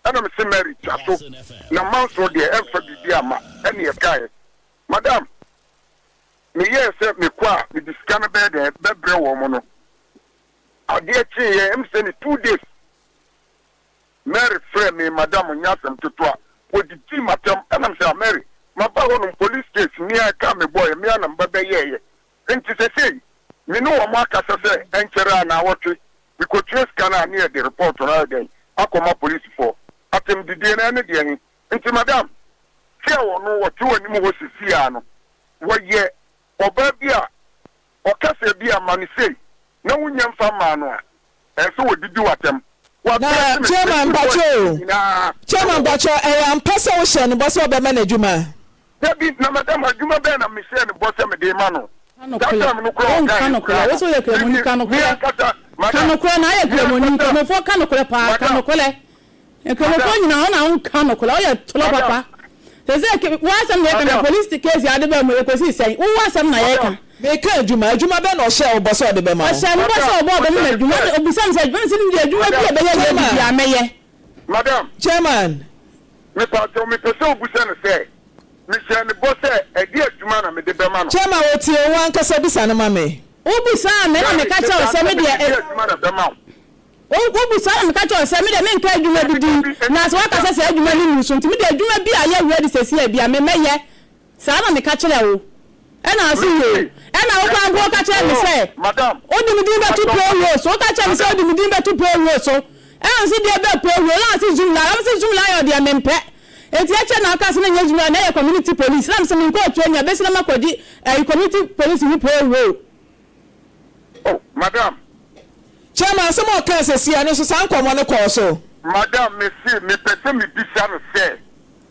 Ɛna mese Mary twa so na manso deɛ ɛmfa biribiara mma. Ɛne yɛkaeɛ. Madam, meyɛɛ sɛ mekɔ a mede sika no bɛyɛ dɛn? Bɛbrɛ wɔn no. Adeɛ kyeeɛ, ɛm sɛ ne two days Mary frɛɛ me, Madam, nyɛ asɛm ketewa. Wɔdidii m'atɛm. Ɛna mesɛ, Ah, Mary, maba hɔnom, police case, me ara ɛka a mebɔeɛ, me ara na meba bɛyɛeɛ. Enti seesei, me ne wɔn akasa sɛ ɛnkyɛre a naawɔtwe, mekɔtua sika no a, ne yɛde report no ayɛ dɛn akɔma polisifoɔ. Atɛmdidie no, ɛne deɛ he? Nti madam, te a ɔno ɔte w'anim hɔ seesei ara no, wɔyɛ ɔbaa bi a Ɔka sɛ ebia ma no sei na wonnya mfa mmaa no a, ɛsɛ sɛ wɔdidi wo atɛm. Na Wɔatrɛte me, chairman me two mpakyɛ boys o, nyinaa chairman wɔ hɔ. mpakyɛ ɛyɛ ampa sɛ wohyɛɛ no bɔ sɛ wobɛma no adwuma? Dabi, na madam adwuma bɛn na mehyɛɛ no bɔ sɛ mede rema no? Ka Saa nokorɛ, time no koraa wonka ɔkaeɛ nokorɛ, koraa wo no, sɛ woyɛ me kramoni, me ka me nokorɛ, ankasa, ka madam, nokorɛ na ayɛ me kramoni, ankasa, nkramofoɔ ka nokorɛ paa, ka madam, nokorɛ. Nkramofoɔ madam, nyinaa wo na wonka nokorɛ, woyɛ torɔ madam, papa. Sɛsɛ ke w'asɛm na yɛka na madam, police case ade baa mu ɛkɔsii sɛn? Wo w'asɛm na yɛka. madam, Meka adwuma, adwuma bɛn na ɔhyɛɛ wo bɔ sɛ ɔde bɛma wo? Ɔhyɛɛ me bɔ sɛ madam, ɔbɔ ɔbɛma ɔhyɛ me me adwuma, sɛ, ɔbisa me sɛ adwuma mese medeɛ adwuma bi a madam, ɛbɛyɛ yie Chairman, biara mɛyɛ. madam, Chairman. Mepaakyɛw, mepɛ sɛ wobisa no sɛ, mehyɛɛ no bɔ sɛ ɛdeɛ adwuma na mede bɛma no? Chairman, otie wo, wo ankasa bisa no ma me. Wobisaa me na Mary, meka kyerɛɛ wo mekaa sɛ sɛ me mede deɛ deɛ adwuma na ɛbɛma wo. Wobisaa na meka kyerɛɛ wo sɛ me deɛ menka adwuma bi Dabi, din, dabi, na ɛnti sɛ woaka bisa. sɛ saa adwuma no nni so nti me deɛ adwuma bi a yɛ ready seesei a bia me mɛyɛ. Saa na meka kyerɛɛ wo. Ɛna ɔse yoo. Mese, Ɛna wo koraa mpo woka kyerɛɛ me oh, sɛ madam, wode me din bɛto mpakyɛw, payroll so. Woka kyerɛɛ me sɛ madam, wode me din bɛto payroll so. Ɛna mese deɛ bɛn payroll? Ɛna ɔse Zoom Lion. Mese Zoom Lion deɛ mempɛ. Enti akyire na ɔkaa sɛ na ɛnyɛ Zoom Lion na ɛyɛ community police. Na mese menkɔɔ training a bɛsi na makɔgye ɛyi community police ho payroll. Oh, madam. Chairman, asɛm a ɔkae seesei ara no nso, saa nkɔmmɔ no kɔɔ so. Madam, mese mepɛ sɛ mebisa no sɛ,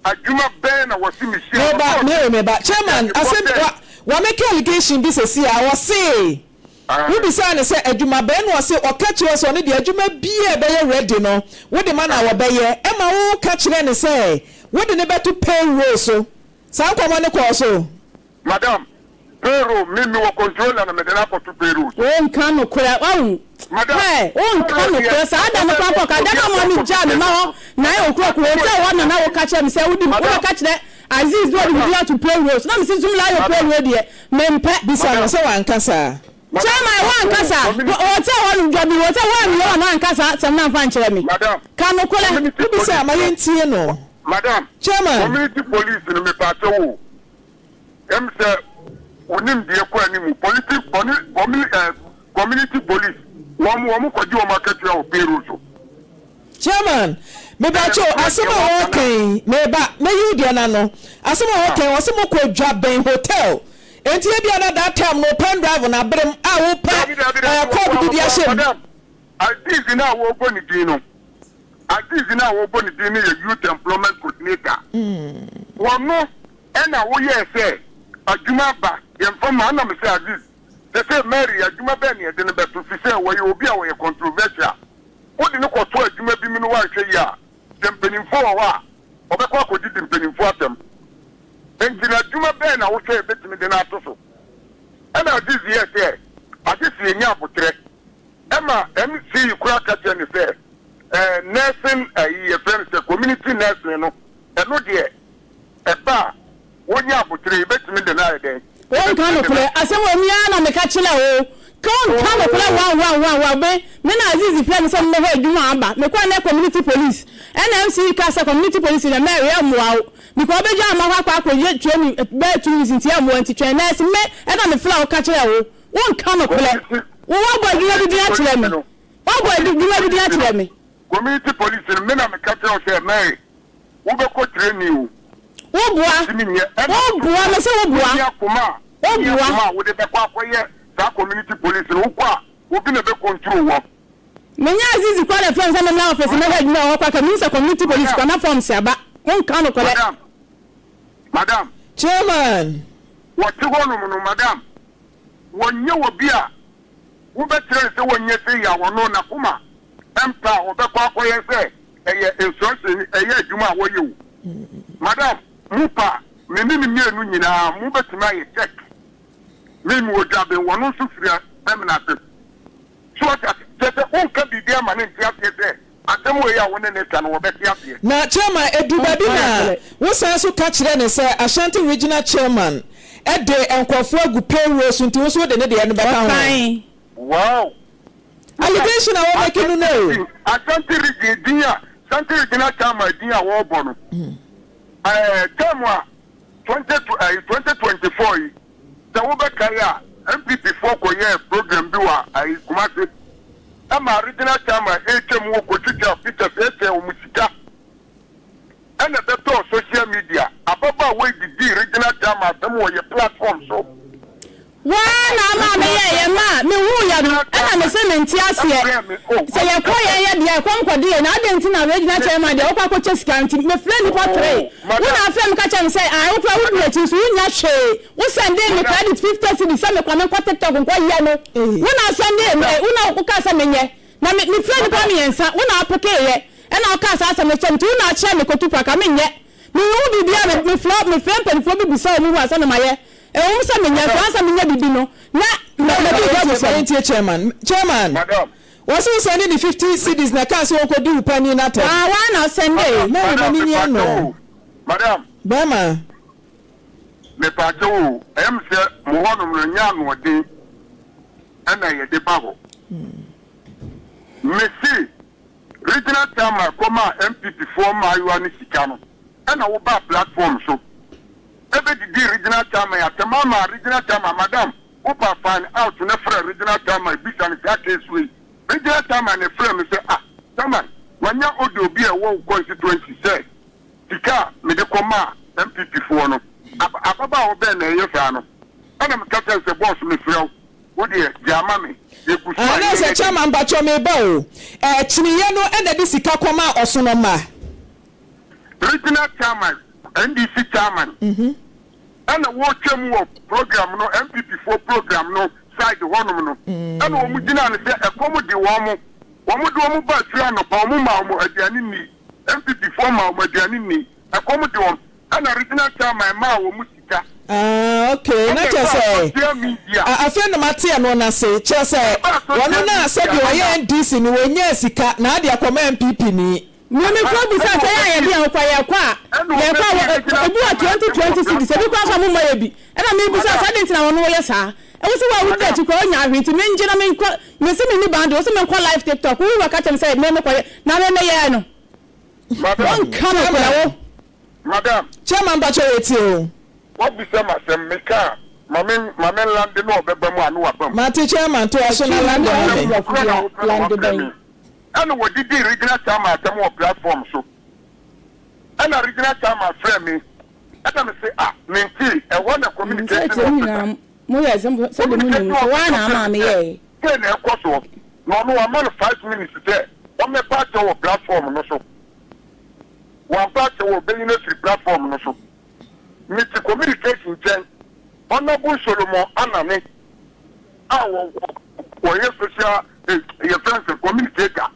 adwuma bɛn na wɔse mehyia no Me ba, na ɔse Mary, me ba. Chairman, yɛde bɔ asɛm, sɛ. wa, wamake allegation bi seesei ara, ɔse, Aane. wobisaa no sɛ adwuma bɛn na ɔse, ɔka kyerɛɛ wo sɛ ɔno deɛ adwuma biara a ɛbɛyɛ ready no, wode ma no a ɔbɛyɛ, ɛma woka kyerɛɛ no sɛ wode no bɛto payroll so. Saa nkɔmmɔ no kɔɔ so. Madam, payroll, me me wɔ controller na mede no akɔto payroll so. Wo nka nokorɛ wahu Madam, hɛ wo nka payroll deɛ, nokorɛ saa da no koraa mpo ka da no a ɔma me gyaa me ma hɔ nine o'clock wɔ hotel hɔ na na wo ka kyerɛ me sɛ wo de wo Madam, bɛka kyerɛ Aziz na ɔde me madam, din ato payroll so na me se Zumlayo madam, payroll deɛ me mpɛ. Bisa no madam, sɛ wanka saa. madam, Chairman mepakyɛw wanka o, saa community, hotel hɔ no dwabi hotel hɔ madam, anwie hɔ na anka saa asɛm no amfa ankyerɛ me madam, ka nokorɛ. community Wobisa police a, ma no, yɛntie no. madam, Chairman. community police no mepakyɛw o, Em sɛ wo nimdeɛ kɔ anim politi pɔni pɔmi ɛɛ community police. Wɔn wɔn kɔgye wɔn akatua wɔ payroll so. Chairman, mepakyɛw, asɛm a wɔreka yi, meba, mɛyi wo deɛ no ano. Asɛm a wɔreka yi, wɔse mokɔ Dwabɛn Hotel, enti ebia na that time no wo pen drive no aberem a wopɛ Dabi, dabi, dabi, ɛɛ kɔɔb wɔboa, bi de wɔboa, ahyɛ mu. madam, Aziz no a wɔrebɔ ne din no, Aziz no a wɔrebɔ ne din no yɛ Youth Employment Coordinator. Wɔno ɛna woyɛɛ sɛ adwuma aba, yɛmfa mma, ɛna mese Aziz, sɛsɛ Mary adwuma bɛn na yɛde no bɛto, fisɛ wɔyɛ obi a wɔyɛ controversial. Wode no kɔto adwuma bi mu no woanhwɛ yie a, sɛ mpanimfoɔ wɔ hɔ a, ɔbɛkɔ akɔdidi mpanimfoɔ atɛm. Enti no adwuma bɛn na wohwɛ a yɛbɛtumi de no ato so? Ɛna Aziz yɛɛ sɛ agye sɛ yɛnya aboterɛ. Ɛma MC koraa ka kyerɛɛ no sɛ, ɛɛ nursing ayi yɛfrɛ no sɛ community nursing no, ɛno deɛ ɛba a wonya aboterɛ yɛbɛtumi de no ayɛ dɛn? Wonka Yɛbɛtumi de no nokorɛ, asɛm wɔ mu ara na meka kyerɛɛ wo. Ka wonka nokorɛ wow wow wow wow me me na Aziz frɛ me sɛ memmɛhwɛ adwuma a aba. Mekɔɔ nnɛ community police ɛna MC kaa sɛ community police deɛ Mary ɛmmoa wo because wobɛgya ama hɔ akɔ akɔyɛ training bɛyɛ 2 weeks nti ɛmmoa nti twɛn nurse me ɛna mefrɛ wo ka kyerɛɛ wo. Wonka nokorɛ. Community Wo woabɔ adwuma bi din community akyerɛ police me. no Woabɔ community adwuma bi din police no akyerɛ me. community police no me na meka kyerɛ wo sɛ Mary wobɛkɔ training o. Wo boa, Wontumi nyɛ ɛna wo boa, nso mese wo boa, wonni akoma a wo wonni boa. akoma a wode bɛkɔ akɔyɛ saa community police no wokɔ a obi na ɛbɛ control wɔ. Menyɛ Azizi koraa na ɛfrɛ me sɛ memmra office mmɛhwɛ Madam, adwuma wɔ hɔ koraa ka menim sɛ community police madam, koraa na forms aba. Wonka nokorɛ. madam, madam. Chairman. Wɔte hɔnom no madam wɔnyɛ obi a wobɛkyerɛ no sɛ wɔnyɛ sei a ɔno n'akoma mpɛ a ɔbɛkɔ akɔyɛ sɛ ɛyɛ instruction ɛyɛ adwuma a wɔyɛ o. Madam, mo pa me ne ne mmienu nyinaa mo bɛtumi ayɛ check. Me mewɔ dwaben, wɔno nso firi Bɛmena ase. So wate ase? Kyerɛ sɛ wonka biribi ama no nte aseɛ sɛ asɛm wei a wo ne no reka no wɔbɛte aseɛ. Na chairman ɛduru baabi na wo san nso ka kyerɛ no sɛ Ashanti regional chairman de nkurɔfoɔ agu payroll so nti wo nso wode ne deɛ no bɛka ho. Wow! Allegation a wɔ make no no o. Ashanti region din a Ashanti regional chairman din a wɔrebɔ no ɛɛ term a 2024 yi Sɛ wobɛkae a, NPP foɔ kɔyɛɛ program bi wɔ ayi Kumasi ɛma regional chairman ɛretwa mu wɔ kɔtwitwa pictures ɛkyɛ wɔn sika ɛna ɛbɛtɔɔ social media. Ababaawa yi didii regional chairman asɛm wɔ yɛ platform so. Wo ara na ama meyɛeɛ ma mehuiɛ no, ɛna mese mente aseɛ. Sɛ yɛkɔ yɛn yɛ deɛ a, ɛkɔm kɔde yɛn, na adɛn nti na regional chairman deɛ wokɔ akɔkyɛ sika nti? Mefrɛɛ nnipa tree, wo na afrɛ me ka kyerɛɛ me sɛ ae wo koraa woduru akyi nso wonnya hwee, wo sɛndee me credit 50 cedis sɛ mekɔ menkɔ tiktok nkɔ yɛ no, wo na sɛndee me, wo na wokaa sɛ menyɛ, na me mefrɛɛ nnipa mmiɛnsa, wo na wopekeeɛ, ɛna wokaa saa asɛm no kyerɛɛ me, nti wo na akyerɛ me kɔtu praka, menyɛ. Menhu biribiara, me mefrɛ mefrɛ mpanimfoɔ bi bisa wɔn hu ansa na mayɛ. Ɛwom sɛ menyɛ nso ansa menya biribi no na madi Ma abusuam. yɛntie chairman. Chairman, Madam. wɔse wo sɛnde ne 50 cedis na ɛkaa sɛ ɔnkɔdi wo panin no atɛm. Waa waa na ɔsɛndee. Mary ma Madam, menni mepaakyɛw ano. o. Madam. Bɛrima. Mepaakyɛw o, ɛyɛ me sɛ mo hɔnom no nyɛ anoɔden ɛna yɛde ba hɔ. Mese Regional chairman kɔmaa NPP foɔ mmaayewa no sika no ɛna wobaa platform so ɛbɛdidii regional chairman atɛm ama regional chairman madam wopa find out na frɛ regional chairman bisa no saa case wei regional chairman na ɛfrɛ me sɛ ah chairman wanya audio bi a ɛwɔ wo constituency sɛ sika a mede kɔmaa NPP foɔ no ababaawa bɛn na ɛyɛ saa no ɛna meka kyerɛ no sɛ boss mesrɛ wo Wo deɛ gyaa ma me, yɛgu so a Ah na yɛyɛ sɛ den. chairman mpakyɛw meba o eh kyiniiɛ no na ɛde sika kɔma ɔsono mma. Regional chairman, NDC chairman ɛna wɔretwa mu wɔ program no, NPP foɔ program no side hɔnom no, ɛna wɔn gyinaa no sɛ ɛkɔm de wɔn, wɔn de wɔn baa fie anɔpa, wɔn maa wɔn aduane nni, NPP foɔ maa wɔn aduane nni, ɛkɔm de wɔn. Ɛna regional chairman maa wɔn sika. Ah okay, na Ɛna kyerɛ ɛbaa sɛ social media. afei na mate ɛno no ase, kyerɛ sɛ Ɛbaa wɔno social no a media sɛdeɛ ɔyɛ ɛna. NDC no wɔnyaa sika na ade akɔma NPP ni. Me me Aha, kura bisa ɛna sɛ yɛ a yɛde ɔbɛdi yɛn ho kɔ yɛkɔ a ɛna yɛkɔ a ɔbɛdi wɔ regional ebi wɔ chairman 20 asɛm wɔ 20 cedis ebi platform kura nso so. a mo mmɔ yɛ bi ɛna me bisa sɛ Madam, adi nti na wɔn wɔyɛ saa ɛwɔ sɛ wɔn a wodi madam, akyi kura onya ahwɛ nti me ngye na me nkɔ me se me ni band wɔ se me nkɔ live tiktok wo wura ka kyerɛ me sɛ me me kɔ yɛ na me me yɛ no madam, wɔn nka no kura wo. madam. Chairman mpakyɛw yɛtie o. Wabisa me asɛm, mekaa. Ma me ma me nlande na ɔbɛba mu a na waba mu. Mate chairman toa so na lande ma me. Frɛ na wofrɛ na wafrɛ me. Ɛna wɔdidii regional chairman atɛm wɔ platform so. Ɛna regional chairman frɛɛ me. Ɛna me se ah mentee, ɛhɔ na communication officer. Communication officer frɛɛ me sɛ sei na ɛkɔ soɔ. Na ɔno wama no 5 minutes sɛ ɔmmɛpa akyɛw wɔ platform no so. Wampa akyɛw a ɔbɛyi no afiri platform no so. Mete communication nkyɛn, Honourable Solomon Anane a wɔyɛ social eh, yɛfrɛ no sɛ communicator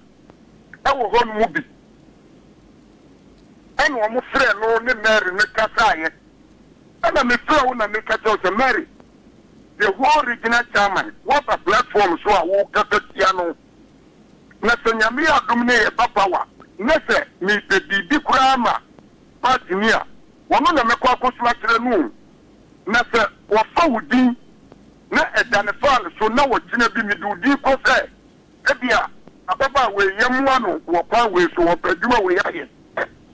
ɛwɔ hɔ no mu bi ɛna wɔn frɛ no ne Mary no kasaeɛ. Ɛna mefrɛ wo na meka kyerɛ wo sɛ Mary, the whole regional chairman woaba platform so a wokasa tia no, na sɛ Nyame yɛ adom ne yɛba power na sɛ mepɛ biribi koraa ma party ni a, wɔno na mɛkɔ akɔsu akyerɛ no o. Na sɛ wɔfa wo din na ɛda ne file so na ɔkyena bi mede wo din kɔ sɛ ebia ababaawa yi yɛmmoa no wɔ kwan wei so, ɔpɛ adwuma wei ayɛ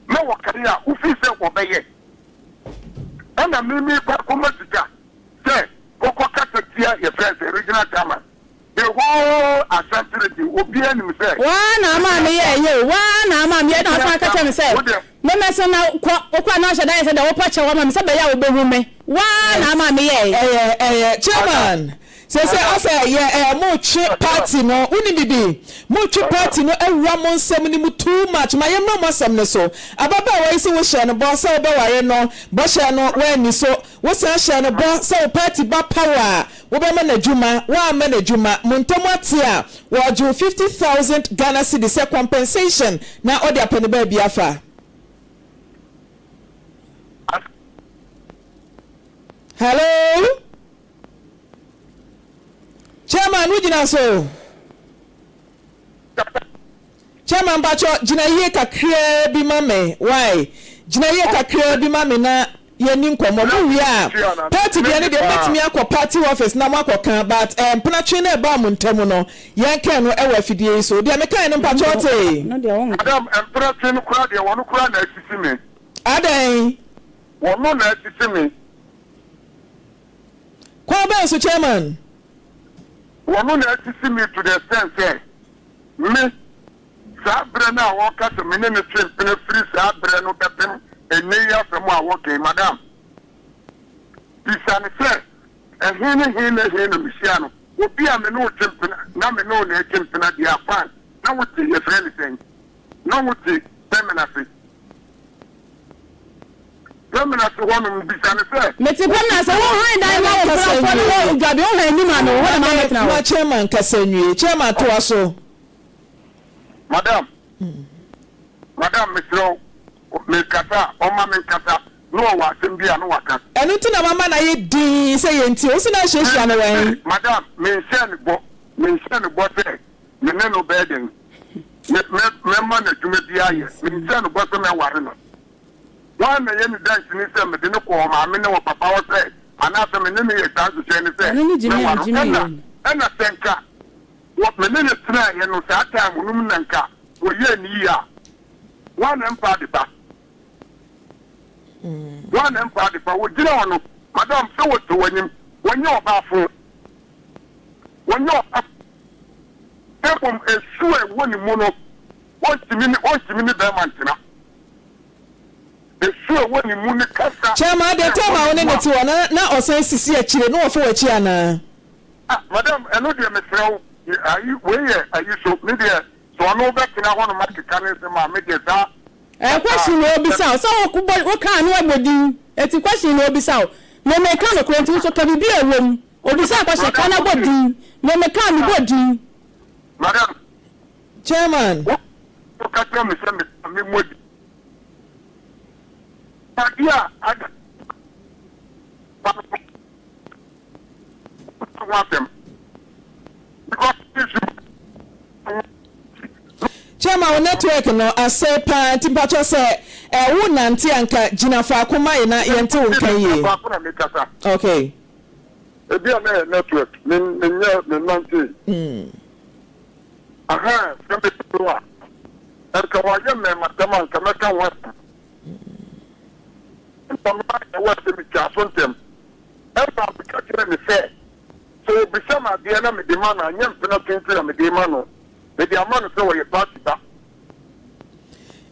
na wɔkae a, wofii sɛ wɔbɛyɛ? Ɛna me merekɔ akɔma sika sɛ kɔkɔ kasa tia yɛfrɛ sɛ regional chairman. The whole Ashanti region obiara nim sɛ. Woaa na ama me yɛɛ yɛ o, woaa na ama me yɛ, na ɔsan ka kyerɛ me sɛ me mɛsen na kɔ, wokɔ a na wahyɛ da ayɛ sɛ deɛ wopɛ kyɛw ama me sɛ bɛyɛ a wobɛhu me, woaa na ama me yɛɛ. Ɛyɛ ɛyɛ chairman sese asɛ yɛ ɛɛ mo twe party no wonim bibi mo twe party no awura mo nsɛm no mu too much ma yɛ mmra mo asɛm no so ababaawa yi se wo hyɛɛ no bɔ sɛ wo bɛ ware no bɔhyɛ no woanni so wo san hyɛɛ no bɔ sɛ wo party ba power a wo bɛ ma no adwuma woamma no adwuma mo ntam ate a wɔgye wo 50,000 Ghana cedi sɛ compensation na ɔde apɛ ne baabi afa. Hello? Chairman, wo gyina so? Chairman mpakyɛ gyina yie kakraa bi ma me. Why? Gyina yie kakraa bi ma me na yɛni nkɔmmɔ. Mo wie a, party deɛ no deɛ mobɛtumi akɔ party office na moakɔka, but eh, mpenatwe no ɛbaa mo ntam no, yɛnkae no ɛwɔ afidie yi so. Deɛ mekae no mpakyɛ ɔte? Madam, mpenatwe no koraa deɛ wɔno koraa na asisi me. Adɛn? Wɔno na asisi me. Kwan bɛn so, Chairman? Wɔno na asisi me to the extent sɛ me, saa berɛ no a wɔka sɛ me ne no twe mpena firi saa berɛ no bɛpem ɛnnɛ yi asɛm a wɔka yi, Madam, bisa no sɛ ɛhe ne he ne he na mehyia no? Obi a me ne wo twe mpena na me ne wo na ɛtwe mpena deɛ a, fine, na wote yɛfrɛ no sɛn? Na wote Pɛmena ase. Pɛmena ase hɔnom, bisa no sɛ. Mete Pɛmena ase, wo han dan ma wo mpenafoɔ ne wɔ dwabe, wo han anim a mewɔ hɔ na mabɛtena hɔ. Ma chairman kasa nwie. Chairman toa so. Madam, madam mesrɛ wo, mekasa a, ɔmma menkasa, na ɔwɔ asɛm bi a na waka. Ɛno nti na mama no ayɛ dinn sɛ yɛntie. Wo se na ahyiahyia no wɛn? Madam, menhyɛɛ no bɔ, menhyɛɛ no bɔ sɛ me ne no bɛyɛ dɛn, me, mɛ, mɛma no adwuma bi ayɛ, menhyɛɛ no bɔ sɛ mɛware no. Hwan na ɛyɛ ne danseni sɛ mede no kɔɔ ɔmaame ne ɔpapa hɔ sɛ, anaasɛ me ne no yɛɛ saa nhyehyɛe no sɛ Ɛno ne gyimi a mɛware no? megyimi Ɛna, yɛ no. ɛna sɛ nka wɔ, me ne no tenaeɛ no saa time no mu na nka wɔyɛɛ no yie a, hwan na ɛmfa ade pa? Hwan na ɛmfa ade pa? Wɔgyina hɔ no, madam, sɛ wɔte w'anim, wɔnyɛ ɔbaafo, wɔnyɛ ɔbaafo, na mmom esu a ɛwɔ ne mu no, ɔntumi ne, ɔntumi ne bɛrima ntena. Esu a ɛwɔ ne mu ne kasa Chairman, a deɛ time ɛwɔ a wo ne ne mu no a. te hɔ no, na ɔsan sisi akyire na ɔfa w'akyi anaa? Ah, madam, ɛno deɛ mesrɛ wo, ayi, wei yɛ ayi so, me deɛ, sɛ ɔno bɛtena hɔnom akeka ne nsɛm a, me deɛ saa Ɛɛ kasa question na obisa wo sɛ wo bɔ wo kaa no abɔ din eti question na obisa wo me me ka nokorɛ nti wo nso ka biribi a ɛwɔ mu obisa question ka Madam, na bɔ wotie, din me me kaa me bɔ din. Madam, Chairman. wo ka kyerɛ me sɛ me me mmɔ din. Adeɛ a ada ho asɛm because issue. Chairman, wo network no asɛe paa nti mpakyɛw sɛ ɛ wo nante a nka gyina faako ma yɛ na yɛnte wo nka yie. Faako na mekasa. Okay. Ebi a na yɛ network me menyɛ me nante. Aha sɛ me no a nka wɔayɛ mmɛɛmasɛm a nka mɛka ho asɛm. Ɔno a ɛwɔ sɛ metwa so ntɛm. Ɛna meka kyerɛɛ no sɛ, sɛ ɔbisa me adeɛ na mede ma no a, nyɛ mpena tenten na mede rema no, mede ama no sɛ ɔyɛ party ba.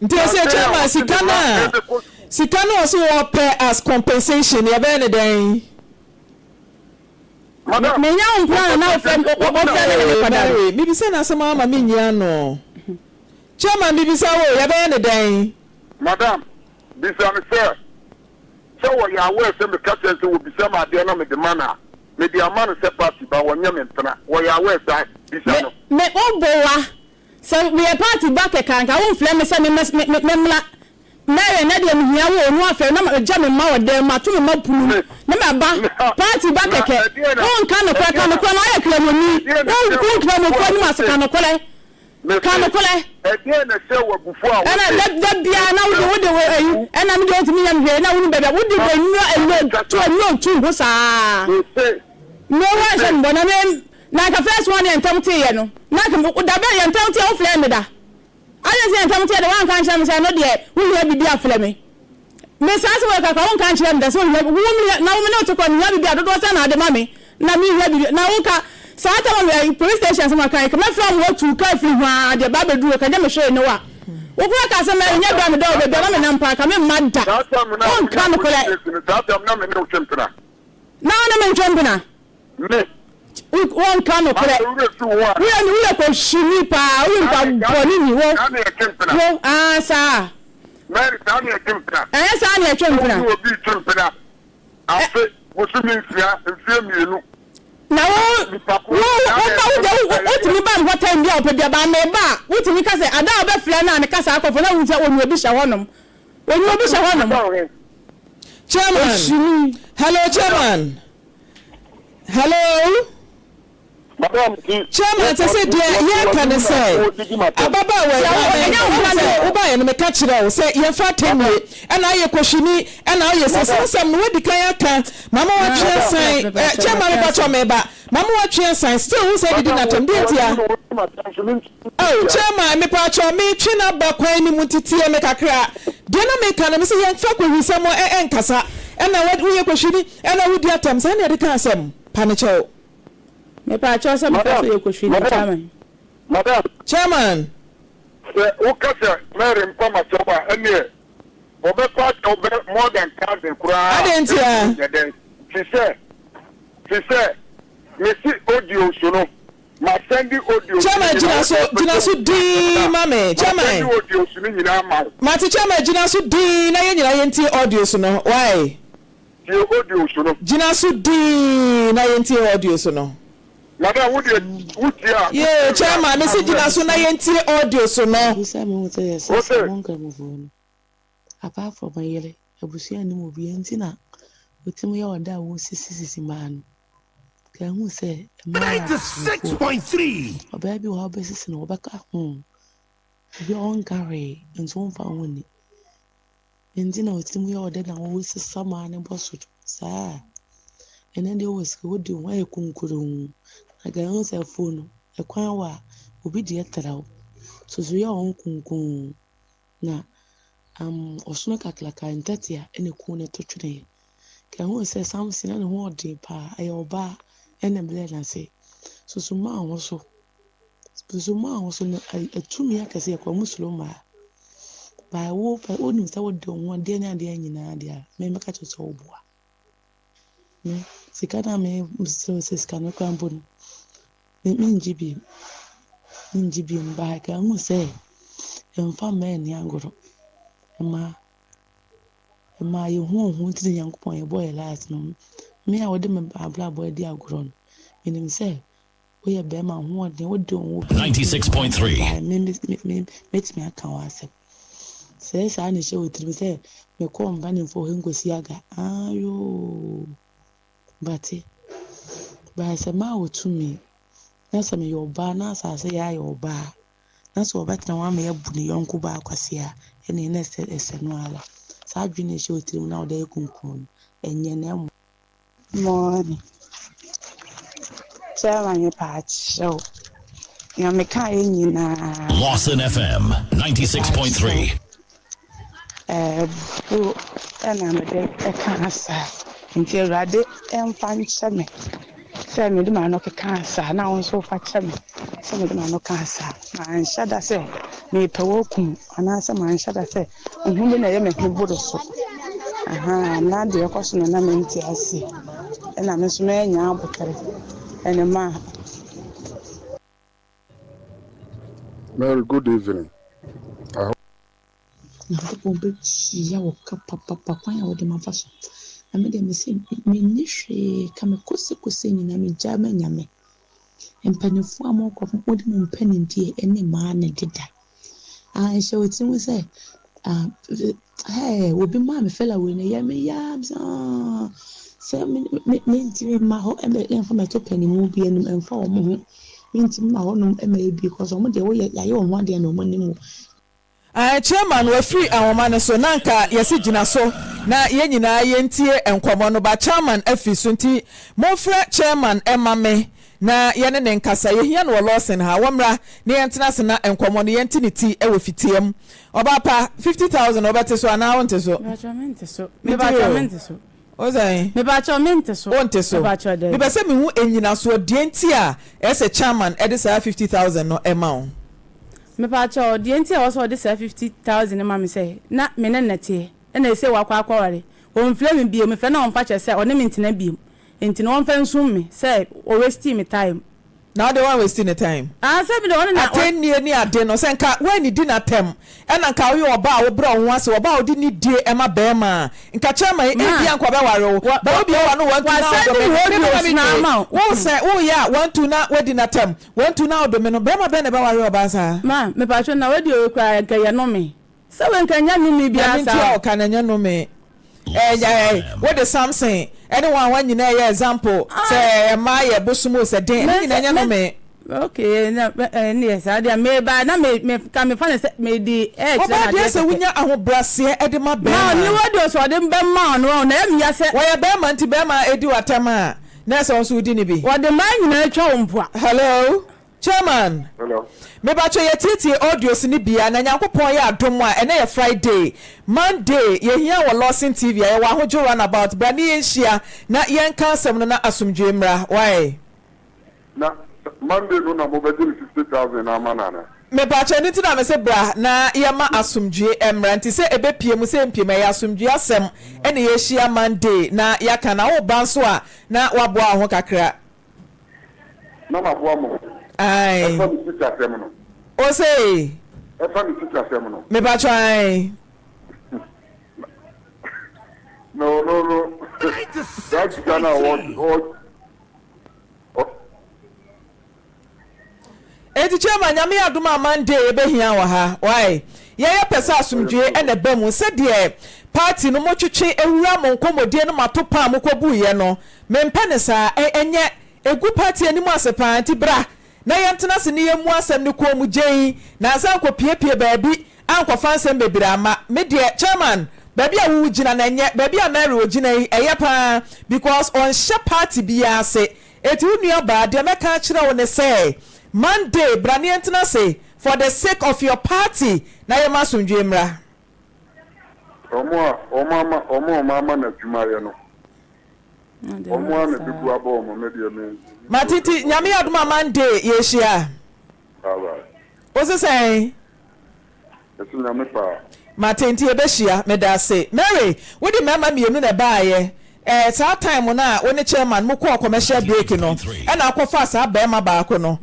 Nti Na ɔsɛ sɛn a chairman ɔse sika ne no mma a rebɛkɔ sukuu. sika no a ɔse ɔpɛ as compensation no yɛbɛyɛ no dɛn? Madam, Menya wo mpena na na wofrɛ me compensation, wɔn na wofrɛ me ne me Ee kɔda no. Mary mebisa no asɛm ara ma menyi ano. Chairman mebisa wo o yɛbɛyɛ no dɛn? Madam, bisa no sɛ, sɛ wɔyɛ aware sɛ meka kyerɛ no sɛ wɔbisa me adeɛ na mede ma no a, mede ama no sɛ party ba, wɔnyɛ me mpena. Wɔyɛ aware saa? Bisa Me no. me wo boa Sɛ meyɛ party ba kɛkɛ a, nka womfrɛ me sɛ memmra. Mary, ɛnnɛ deɛ mehia wo o, na woafrɛ me na magya me mma wɔ dan mu, mato me mma pono mu, na maba. Party ba kɛkɛ. Wonka nokorɛ, ka nokorɛ na woayɛ Kramoni. Wongu Nkramofoɔ anim ase, ka nokorɛ. Ka nokorɛ. Ɛna da da biara na wode wode wo ayi, ɛna me deɛ wontumi nyɛ me hwee, na wonim baabi a wode nnuro nnuro to nnuro tu ho saa. Me woanhyɛ me bɔ na me Na anka first one yɛ ntɛm teeɛ no na anka me da bɛn yɛ ntɛm teeɛ wo frɛɛ me da adɛn nti yɛ ntɛm teeɛ deɛ woanka ankyerɛ me sɛ ɛno deɛ wo hia biribi a frɛ me me saa sɛ woyɛ kakra wonka ankyerɛ me da sɛ ohia wo me na wo me ne wo te kɔ me hia biribi a dodoɔ sɛn na ade ma me na me hia biribi na wo ka saa tam a police station sɛ maka ka mɛfrɛ wo watu ka afiri ho a deɛ ba bɛduru ka nyɛ me hwee ne wa wo kora ka sɛ mɛre nyɛ dɔ a medɔ wo baabi a na menam paa ka me mma da wonka nokorɛ na wo ne me ntwe mpena. Me. Wonka nokorɛ. Woyɛ woyɛ kɔhwini paa woyɛ nipa bɔne ni wo wo aa saa. Mary saa ne ɛtwe mpena. Ɛnyɛ saa ne ɛtwe mpena. Wo ne obi twe mpena afe bosome nsia mfie mmienu. Na wo wo wo ba wo deɛ wo wotumi ba me hɔ time bi a wopɛ bia ba meba a wotumi ka sɛ ada a wobɛfrɛ no a meka saa akɔfo na wohu sɛ onua bi hyɛ hɔnom onua bi hyɛ hɔnom. Chairman hello chairman. Hello. Chairman sɛ sɛ deɛ yɛreka ne sɛ ababaawa yi maame wohu sɛ wobaeɛ no meka kyerɛ wo sɛ yɛmfa atɛnnie ɛna ayɛ kɔhwini ɛna ayɛ sɛ saa asɛm no woadi kan aka mama watwe asan eh, chairman mepakyɛ meba mama watwe asan still wo sɛ didi natɛm deɛ ntia Oh chairman mepaakyɛw metwe no aba kwan no mu nti tie me kakra. Deɛ na meka no mese yɛnfa kohwisɛm nkasa ɛna woyɛ kohwini ɛna wodi atɛm saa na yɛde ka asɛm pa no kyɛw. Mepaakyɛw sɛ meka sɛ yɛ kohwini chairman. Madam. Chairman. Sɛ woka sɛ Mary mpa m'akyɛw a ɛneɛ wɔbɛpa akyɛw bɛ more than thousand koraa Adɛn ntia? Ɛntumi nyɛ dɛn fisɛ fisɛ mese audio so no Chairman gyina so gyina so dinn ma me chairman mate chairman gyina so dinn na yɛn nyinaa yɛntie audios no why gyina so dinn na yɛntie audios no yee chairman mese gyina so na yɛntie audios no. Bisa me ho sɛ yɛsɛ sɛ mo nkramofoɔ no apart from yere abusua nnim obiara nti na wotumi yɛ ɔda a wosisisisi mmaa no. Ka ehu sɛ mmaa yɛ akofoɔ. Ɔbaa bi wɔ hɔ a wobɛsisi no ɔbɛka ho. Obi a ɔnka hwee nso womfa wo ho nni. Nti na wotumi yɛ ɔdɛ na wosesa mmaa no bɔ so saa. Ɛnɛ deɛ wowɔ sika wodi wo ho ayɛ kunkuruu. Na ka ehu sɛ afuo no ɛkwan wɔ a obi deɛ tra wo. Susu yɛ wo ho kunkunn. Na um ɔsono kakraka ntɛtea na eku no to tweneɛ. Ka ehu sɛ Samson na ne ho ɔden paa, ɛyɛ ɔbaa na ɛbrɛɛ no ase. Susu maa ho so. Susu maa ho so no atumi akɛse yɛ kɔ ɔmo suro mmaa. By wo pɛ wonim sɛ wode wo ho adeɛ ne adeɛ nyinaa deɛ a, me mɛka kyerɛ wo sɛ woboa. Me sika no a me srɛ wo sɛ sika no koraa mpo no, Me mengye bio, mengye bio but ka hu sɛ yɛmfa mmaa nni agorɔ. Mmaa, mmaa yɛhu wɔn ho nti na Nyankopɔn yɛbɔɔ yɛn last no. Me a wɔde me abrabɔ adi agorɔ no, menim sɛ woyɛ bɛrima wo ho ɔden, wode wo ho 96.3. Me me me mɛtumi aka w'asɛm. Sɛ saa na ɛhyɛ wo tirim sɛ mekɔɔ mpanimfoɔ hɔ nkɔsi aga, aayoo. Bate. But sɛ mawɔ tumi, na sɛ meyɛ ɔbaa na asase yɛ ayɛ ɔbaa, na sɛ ɔbɛtena hɔ ama yɛabu ne yɔnko baa kwasea a, ɛnneɛ na ɛsɛ ɛsɛ no ara. Saa adwene a ɛhyɛ wo tirim na wode ayɛ kunkun no, ɛnyɛ na ɛmmoa. Morning. Chairman mepaakyɛw nea mekaeɛ nyinaa Lawson FM mepaakyɛw 96.3. Abufuo na mede kaa saa. Nti Awurade mfa nkyɛ me sɛ mede m'ano kekaa saa, na wo nso fa kyɛ me sɛ mede m'ano kaa saa. Manhyɛ da sɛ merepɛ wo akum wo, anaasɛ manhyɛ da sɛ ehu bi na ɛyɛ me ho boro so. Ahaa, na deɛ ɛkɔ so no na mente aseɛ, ɛna me nso mannya aboterɛ ɛne maa. Mary, good evening. I hope. Nyankopɔn bɛtua wo ka papapa kwan a wode mafa so. Na me deɛ mese menni hwee ka me kosekose nyinaa megyae ma Nyame. Mpaninfoɔ a mokɔ mode mo mpanindie ne mmaa na ɛdeda. Ah nhyɛ wo tirim sɛ ah hey obi maa me fela wei no ɛyɛ me yaa me sɛ ah sɛ me me mentumi mma hɔ ɛmɛ ɛmfa mɛto panimu bi anim ɛmfa wɔn ho mentumi mma hɔnom ɛmɛyɛ bi cause wɔn deɛ woyɛ yɛayɛ wɔn ho adeɛ na wɔn anim wo. Ae chairman wafiri ahoma no so na anka yɛse gyina so na yɛn nyinaa yɛntie nkɔmmɔ no but chairman afiri so nti momfrɛ chairman mma me na yɛne no nkasa yɛhia no wɔ Lawson ha wɔmmra na yɛntena ase na nkɔmmɔ no yɛnte ne ti wɔ fitiam Ɔbaa pa 50,000 wobɛte so anaa wonte so? Mepakyɛw mente so. Mente Mepakyɛw o. mente so. Wo sɛn? Mepakyɛw mente so. Wonte so. Mepakyɛw daabi. Mepɛ sɛ mehu nnyinasoɔ deɛ nti a ɛsɛ chairman de saa 50,000 no ma wo. Mepakyɛw, deɛ nti a ɛwɔ sɛ ɔde saa 50,000 no ma me sɛ, na me ne no na ɛteɛ, ɛna seesei wakɔ akɔware. Ɔmfrɛ me bio, mefrɛ no a ɔmfa kyɛ sɛ ɔne me ntena bio. Nti no ɔmfa nsum me sɛ ɔwastii me time. Na wode wan wasti ne time? Ah, sɛ me deɛ ɔno na ɔ. Atɛnnie ne ade no, sɛ nka woannidi no atɛm, ɛna nka woyɛ ɔbaa a wobrɛ wo ho ase, ɔbaa a wode nidie ma barima a, nka chairman yi, Ma, ebia nka ɔbɛware wo, wa, but wa, wobue w'ano wantu na wasɛnde wodome me no, me mema audios me no nwie, ama wo. wo sɛ woyɛ a wantu na wadi no atɛm, wantu na wodome no, barima bɛn na ɛbɛware ɔbaa saa? Ma, mepakyɛw, na wadi oyi koraa nka ɛyɛ nome. Sɛ wei nka ɛnyɛ nnome biara Nyame saa ntua o. wo ka na ɛnyɛ nnome. Ɛɛ wode Samson ɛne wɔn a wɔn nyinaa ɛyɛ example sɛ mmaa yɛ bosom o sɛ den ɛne nyinaa ɛnyɛ nnome. Okay na ɛneɛ saa deɛ me ba na me me ka me fa ne sɛ me di ɛɛkyerɛ Ɔbaa na deɛ adeɛ sɛ kɛkɛ. wonya ahobraseɛ ɛde ma Ma bɛɛma. ɔne wadi o sɛ ɔde bɛ ma ɔno ɔn na ɛyɛ me ya sɛ. Wɔyɛ bɛɛma nti bɛɛma ɛdi w'atɛm a na ɛsɛ wo nso wodi ne bi. Wɔde mmaa nyinaa twa wo mpoa. Hello Chairman Hello. Mepakyɛ yɛtietie audios no bia na Nyankopɔn yɛ adom a ɛnɛ yɛ Friday, Monday yɛhia wɔ Lawson TV a yɛwɔ Ahodwo runabout bra ne yɛnhyia na yɛnka asɛm no na asomdwoe mmra wai. Na Monday no na mobɛgye ne 60,000 no ama no anaa? Mepakyɛ ɛno nti na mese bra na yɛma asomdwoe mmra nti sɛ ɛbɛpie mu sɛ ɛmpie mu ɛyɛ asomdwoe asɛm ɛna yɛhyia Monday na yɛaka na woba nso a na woaboa wo ho kakra. Na maboa mo ho. Ae. Ɛfa me sikasɛm no. Ose. Ɛfa me sikasɛm no. Mepakyɛ ae. Na ɔno no, saa sika no a ɔ ɔ ɔ. Enti chairman Nyame yɛ adom a Monday yɛbɛhia wɔ ha wai yɛyɛ pɛ sɛ asomdwoe na ɛba mu sɛdeɛ party no motwetwe wura mo nkɔmmɔdie no mato pa a mokɔbuiɛ no mempɛ no saa ɛ ɛnyɛ ɛgu party anim ase paa nti bra na yɛntena ase ne yɛmmu asɛm no kɔn mu gyenn na ansa ankɔpiepie baabi ankɔfa nsɛm bebree amma me deɛ chairman baabi a wo gyina no ɛnyɛ baabi a Mary ɔgyina yi ɛyɛ paa because ɔnhyɛ party biara ase Enti wo nua baa, deɛ mɛka akyerɛ wo ne sɛ, Monday, bra ne yɛntena ase for the sake of your party na yɛma asomdwoeɛ mmra. Wɔn a wɔama wɔn a wɔama no adwuma yɛ no, wɔn ara na ɛbɛbu abɔ wɔn, me deɛ me. Mate nti Nyame yɛ adom a Monday yɛhyia. Alright. Wo se sɛn? Mese Nyame paa. Mate nti yɛbɛhyia. Medaase. Mary, wode mmarima mmienu na ɛbaeɛ. Eh, saa time no a wo ne chairman mo kɔɔ commercial break no, ɛna akɔfaa saa barima baako no.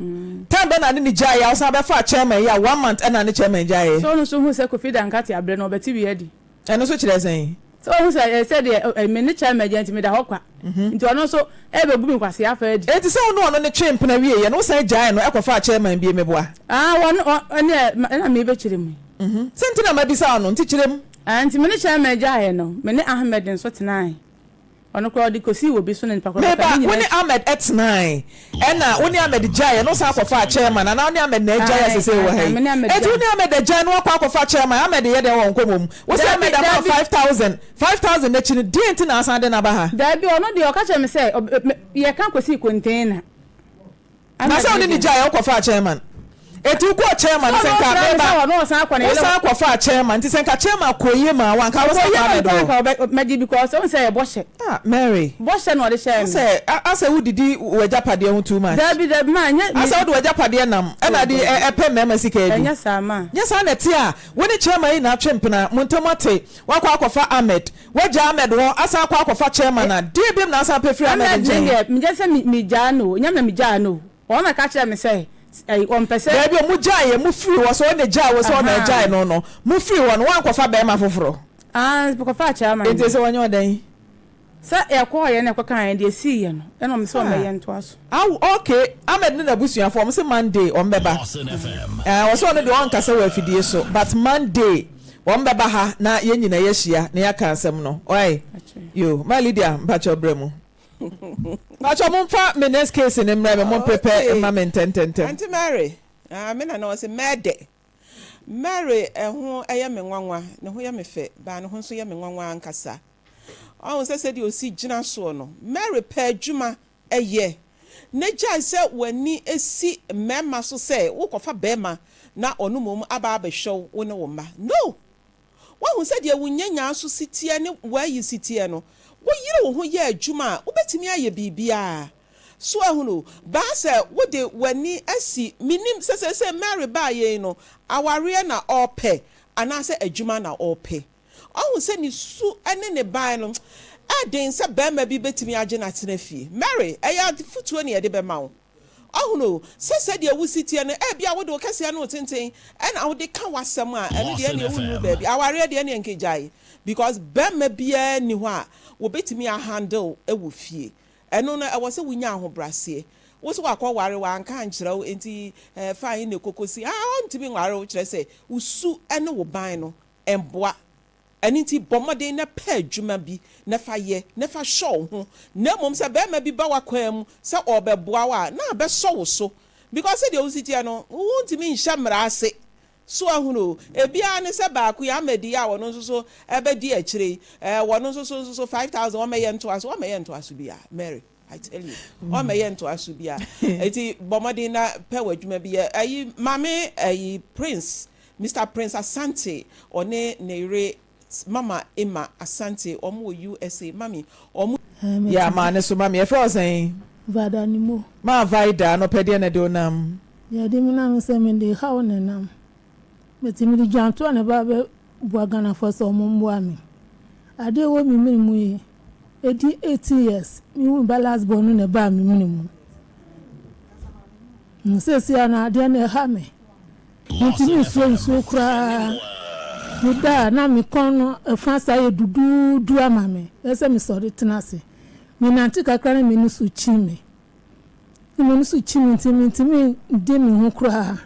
Time bɛn na ne no gyaeɛ a wosan bɛfaa chairman yi a one month ɛna ne chairman gyaeɛ? Sɛ ɔno nso hu sɛ Kofi da nkate abrɛ no, ɔbɛte bi adi. Ɛno nso kyerɛ sɛn? Sɛ wahu sɛ ɛɛ sɛdeɛ me ne chairman gyae nti meda hɔ kwa. Nti ɔno nso ɛrebɛbu me nkwasea afa adi. Enti sɛ wo ne ɔno no twee mpena wieeɛ no, wosan gyaee no kɔfaa chairman bio, meboa? Ah, wɔn, ɔ, ɛnneɛ, ɛna merebɛkyerɛ mu yi. Sɛ nti na mabisa wo no, nti kyerɛ mu. Ah, nti me ne chairman gyaeɛ no, me ne Ahmed nso tenae. Ɔno koraa ɔde kɔsii wɔ bi so na nipa korɔ bɛka Meba, ne wo nyinaa ne akyi. Ahmed tenae, ɛna wo ne Ahmed gyaeɛ na wosan kɔfaa chairman, anaa wo ne Ahmed na agyae a Ae, sesei wɔ ae, ha ae, yi? me ne Ahmed Enti wo gyae. ne Ahmed agyae na woakɔ akɔfa chairman, Ahmed yɛ dɛn wɔ wo nkɔmmɔ mu? Wo se Dabi, Ahmed ama wo dabi. 5000, 5000 no akyi no, deɛn nti na asan de no aba ha? Dabi, ɔno deɛ ɔka kyerɛɛ me sɛ, ɔb, me, yɛka kɔsii container. Na sɛ wo ne no gyaeɛ, wokɔfaa chairman. Eti wokɔɔ chairman sɛ nka meba wosan kɔfaa chairman nti sɛ nka chairman kɔ yie maa wo a nka wobɛsan akɔ Ahmed hɔ. Mɛgye because wohu sɛ ɛyɛ bɔhyɛ. Ah Mary. Bɔhyɛ na ɔde hyɛɛ me. Asɛ asɛ wodidi w'agyapadeɛ ho too much. Dabi dabi ma nyɛ. Asɛ wode w'agyapadeɛ nam ɛna de ɛpɛ mmarima sika adi. Ɛnyɛ saa ma. Nyɛ saa na ɛte a wo ne chairman yi na atwe mpena mo ntam ate woakɔ akɔfa Ahmed woagya Ahmed hɔ asan akɔ akɔfa chairman a deɛ biom na asan apɛ firi Ahmed Ahmed ne nkyɛn. deɛ menyɛ sɛ megyaa no o nyɛ me na megyaa no o. Wɔn na ka kyerɛɛ me sɛ, ɛyi, wɔmpɛ sɛ. Daabi o, mogyaeɛ, mofiri hɔ, sɛ ɔno na ɛgyaa wo sɛ ɔno na ɛgyae no no, mofiri hɔ no, woankɔfa barima foforɔ? Aane, mekɔfaa chairman Enti no. sɛ wɔnyɛ wo dɛn? Sɛ yɛkɔeɛ na yɛkɔkaeɛ, deɛ ɛsiiɛ no, ɛna wɔn sɛ wɔmmɛyɛ ntoa so. Aw, ok, Ahmed ne n'abusuafoɔ, wɔn se Monday wɔn bɛba. Ɛɛ, wɔse ɔno deɛ ɔnkasa wɔ afidie so, but Monday wɔn bɛba ha na yɛn nyinaa yɛahyia na yɛaka asɛm no, wai? Yo, Ma Lydia, mpakyɛw brɛ mu. Mpakyɛw momfa me next case no mmrɛ me, mo prepare mma me ntɛntɛntɛm. Aunty Mary, ah me nana ɔse mɛɛdɛ. Mary ɛho ɛyɛ me nwanwa, ne ho yɛ me fɛ, but ne ho nso yɛ me nwanwa ankasa. Wahu sɛ sɛdeɛ ɔsi gyina soɔ no, Mary pɛ adwuma yɛ, na gyae sɛ w'ani si mmarima so sɛ wokɔfa barima na ɔno mmom aba abɛhwɛ wo, wo ne wo mma. No! Woahu sɛdeɛ wo nyanyaa so si teɛ ne w'ayi si teɛ no? Woyere wo ho yɛ adwuma a, wobɛtumi ayɛ biribiara. So ahunu? Baa sɛ wode w'ani asi, mennim, sɛ seesei Mary baa yei no, awareɛ na ɔrepɛ anaasɛ adwuma na ɔrepɛ. Ɔhu sɛ ne su ne ne ban no, ɛyɛ den sɛ barima bi bɛtumi agye no atena fie. Mary, ɛyɛ afotuo na yɛde bɛma wo. Ɔhunu sɛ sɛdeɛ wosi teɛ no, ebia wode wo kɛseɛ ne wo tenten na wode ka w'asɛm a, ɛno deɛ ɛneɛ wonnuru baabi. Awareɛ deɛ ɛneɛ nka gyae because barima biara nni hɔ a wɔbɛtumi a handle wɔ fie. Ɛno no ɛwɔ sɛ wonya ahobraseɛ. Wo sɛ wakɔware, wanka ankyerɛ wo nti eh, fine na ɛkɔkɔsi, ah ɔntumi nware wo kyerɛ sɛ wo su ne wo ban no mmoa. Ɛno nti, bɔ mmɔden na pɛ adwuma bi na fa yɛ, na fa hwɛ wo ho, na mmom sɛ barima bi ba w'akwan mu sɛ ɔrebɛboa wo a, na abɛsɔ wo so. Because sɛdeɛ wosi teɛ no, wontumi nhyɛ mmara ase. So ahunu o? Ebi ara ne sɛ baako yi, Ahmed yi a ɔno nso so bɛdi akyire yi, eh, ɔno nso so nso so 5,000 ɔmmɛyɛ ntoa so, ɔmmɛyɛ ntoa so biara, Mary, I tell you, ɔmmɛyɛ ntoa so biara. Enti bɔ mmɔden na pɛ w'adwuma bi yɛ. Ayi, Maame, ayi, Prince, Mister Prince Asante ɔne ne yere Mama Emma Asante wɔn wɔ USA mami wɔn. Yeah maa ne so ma me. Yɛfrɛ wo sɛn? Vida Nimo. Maa Vida, anɔpɛ deɛ na ɛde wo nam? Deɛ ɛde me nam ne sɛ mede haw na ɛnam. But mede dwantoa na ɛba bɛ boa Ghanafoɔ sɛ wɔn mmoa me. Adeɛ ɛwɔ me mene mu yi, ɛdi 18 years, me wu me ba last born no na ɛbaa me mene mu. Seesei ara no adeɛ no ɛha me. Mentumi nsuo nsuo koraa. Meda a na me kɔn no ɛfa saa yɛ duduudu ama me. Ɛyɛ sɛ mesɔre tena ase. Menante kakra na m'ani so kyi me. Na m'ani so kyi me nti mentumi ndi me ho koraa.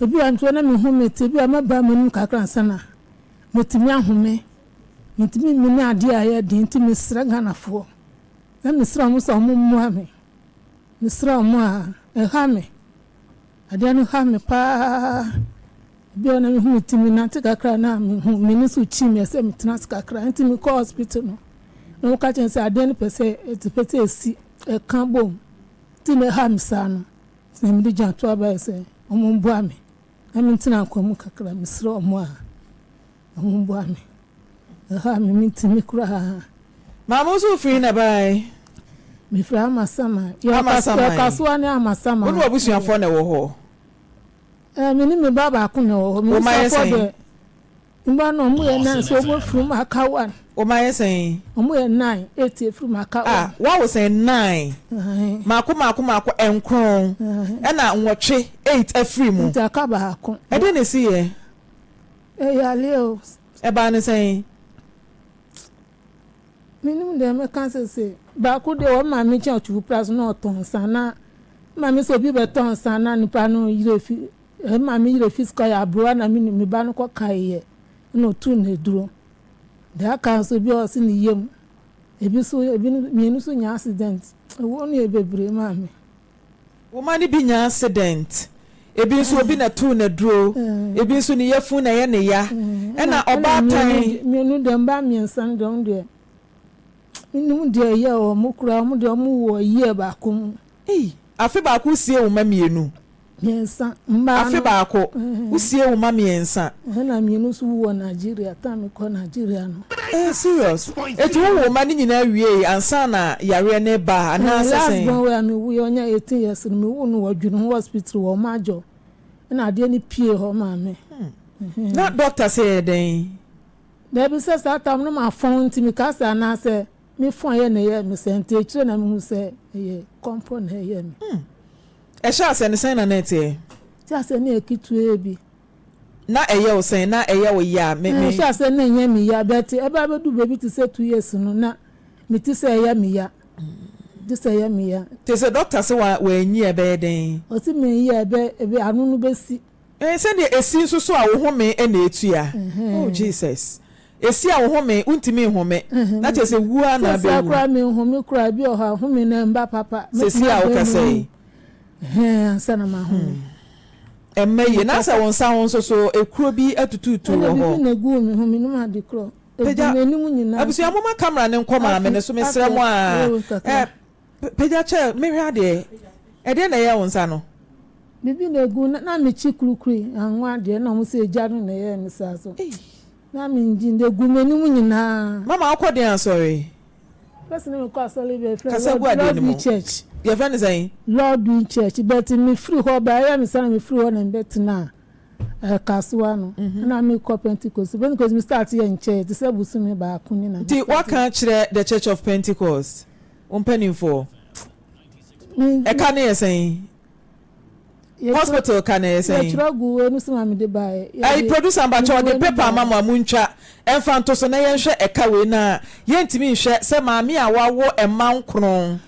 Ebi a nso na mehu me te, ebi a mɛba m'anim kakra ansa na matumi ahome. Mentumi mmene adeɛ a ɛyɛ den nti mesrɛ Ghanafoɔ na mesrɛ wɔn sɛ wɔmmoa me. Mesrɛ wɔn a, ɛha me. Adeɛ no ha me paa. Ebi a na mehu me ti menante kakra na mehu m'ani so kyi me ɛsɛ metena ase kakra nti mekɔ hospital no na wɔka kyerɛ me sɛ adeɛ no pɛ sɛ ɛte pɛ sɛ ɛsi ɛka bom nti na ɛha me saa no nti na mede gya to abaeɛ sɛ wɔn mmoa me na mentena nkwa mu kakra mesrɛ wɔn a. Ɔmo boa me. Ɛhɔ a me mentumi koraa. Maame wo nso wo firi he na ɛbaeɛ? Me firi Amasaman. Amasaman. Yɛkasoa ne Amasaman. Wo ne w'abusuafoɔ na ɛwɔ hɔ? Ɛɛ me ne me ba baako na ɛwɔ hɔ. Wo mma yɛ sɛn? Deɛ, me ba no ɔmo yɛ nine so ɔmo afiri mu aka one. Wo mma yɛ sɛn? Ɔmo yɛ nine, eight afiri mu aka one. Ah, woawo sɛn? Nine. Maako maako maako nkron ɛna nwɔtwe, eight afiri mu. Nti aka baako. Ɛdeɛn na ɛsiiɛ? Ɛyare o. Ɛbaa no sɛn? Menim deɛ mɛka sese. Baako deɛ wɔn maame kyɛn ɔtwifo pra so na ɔtɔn nsa na maame sɛ obi bɛtɔ nsa na nipa no yerɛ fi ɛɛ maame yerɛ fi sika yɛ aberewa na me me ba no kɔ kaeɛ na otu no aduro. Deɛ aka nso bi a ɔse ne yam ebi so ebi mmienu nso nya accident ɛwɔ no yɛ bebree maame. Wo mma no bi nya accident, ebi nso obi na too no aduro, ebi nso ne yafunu na ɛyɛ ne ya, ɛna ɔbaatan. Mmienu deɛ mmaa mmiɛnsa no deɛ wɔn deɛ menim deɛ ɛyɛ wɔn koraa wɔn deɛ wɔn wɔ year baako mu. Ei afe baako wosie wo mma mmienu. Mmiɛnsa. Mmaa Afe no. baako, Ɛhɛn. wosie wo mma mmiɛnsa. Ɛhɛn na mmienu nso wu wɔ Nigeria, time mekɔ Nigeria no. Eh serious? Eti wo woo mma no nyinaa wiei ansa na yareɛ no reba Ɛhɛn, anaasɛ last sɛn? born wei a mewuiɛ ɔnya 18 years no, mewoo no wɔ Dweneho hospital wɔ Ɔmajɔ, ɛna adeɛ no pie hɔ maa me. Ɛhɛn. Na doctor sɛ yɛ dɛn? Dabi sɛ saa time no mafɔn nti mekaa sɛ anaasɛ me fɔn yɛ na ɛyɛɛ me saa nti akyire na mehu sɛ ɛyɛ kɔmpɔ na ɛyɛɛ me. Hmm. Ɛhyɛ aseɛ no sɛn na na ɛteɛ? Ɛhyɛ aseɛ no yɛ ketewaa bi. Na ɛyɛ wo sɛn? Na ɛyɛ wo ya? Me me. Ɛhyɛ aseɛ no na ɛnyɛ me ya but ɛba abɛdu baabi te sɛ 2 years no na mete sɛ ɛyɛ me ya. Te sɛ ɛyɛ me ya. Te sɛ doctor se wa wanyi a ɛbɛyɛ dɛn? Ɔse manyi a ɛbɛ ɛbɛ ano no bɛsi. Ɛɛ sɛdeɛ ɛsi nso so a wo home na ɛtua. Oh Jesus. Ɛsi a wo home wontumi nhome na kyerɛ sɛ wuo ara na Seesei abɛwu. koraa menhome koraa ebi wɔ hɔ a home no ɛmba papa. Seesei a wokasa yi. Ɛhɛn ansa na mahome. Ɛmma yie na sɛ wo nsa ho nso so ekuro bi atutuutu wɔ Ɛna hɔ. biribi na eguu me ho menim ade korɔ. Egu Pagya m'anim nyinaa. abusua momma camera no nkɔ maame no so mesrɛ mo aa ɛ pagya kyɛ mehwɛ adeɛ ɛdeɛn na ɛyɛ wo nsa no. Biribi na egu na mekyi kurukuri anwa deɛ na wɔn sɛ egya no na ɛyɛɛ me saa so. Na mengye ndi, egu m'anim nyinaa. Mama wokɔ den asɔre? First na mekɔ asɔre bi a yɛfrɛ Kasa no gu adeɛ Lord no mu. Doing Church. Yɛfrɛ no sɛn? Lord Doing Church but mefiri hɔ ba ɛyɛ me saa na mefiri hɔ na mebɛtenaa eh, Kasoa no. Ɛna mekɔ Pentecost. Pentecost me start yɛ nkyɛɛ te sɛ bosome baako ni na me Nti start. woaka akyerɛ The Church of Pentecost wo mpanimfoɔ? Me, Ɛka no yɛ sɛn? Hospital ka na ɛyɛ sɛn? Yɛtwerɛ gu wei no so ma mede baeɛ. Ɛyi producer mpakyɛ ɔde paper ama mo a montwa ɛmfa nto so na yɛnhwɛ ɛka wei na yɛntumi nhwɛ sɛ maame a wawo mma nkron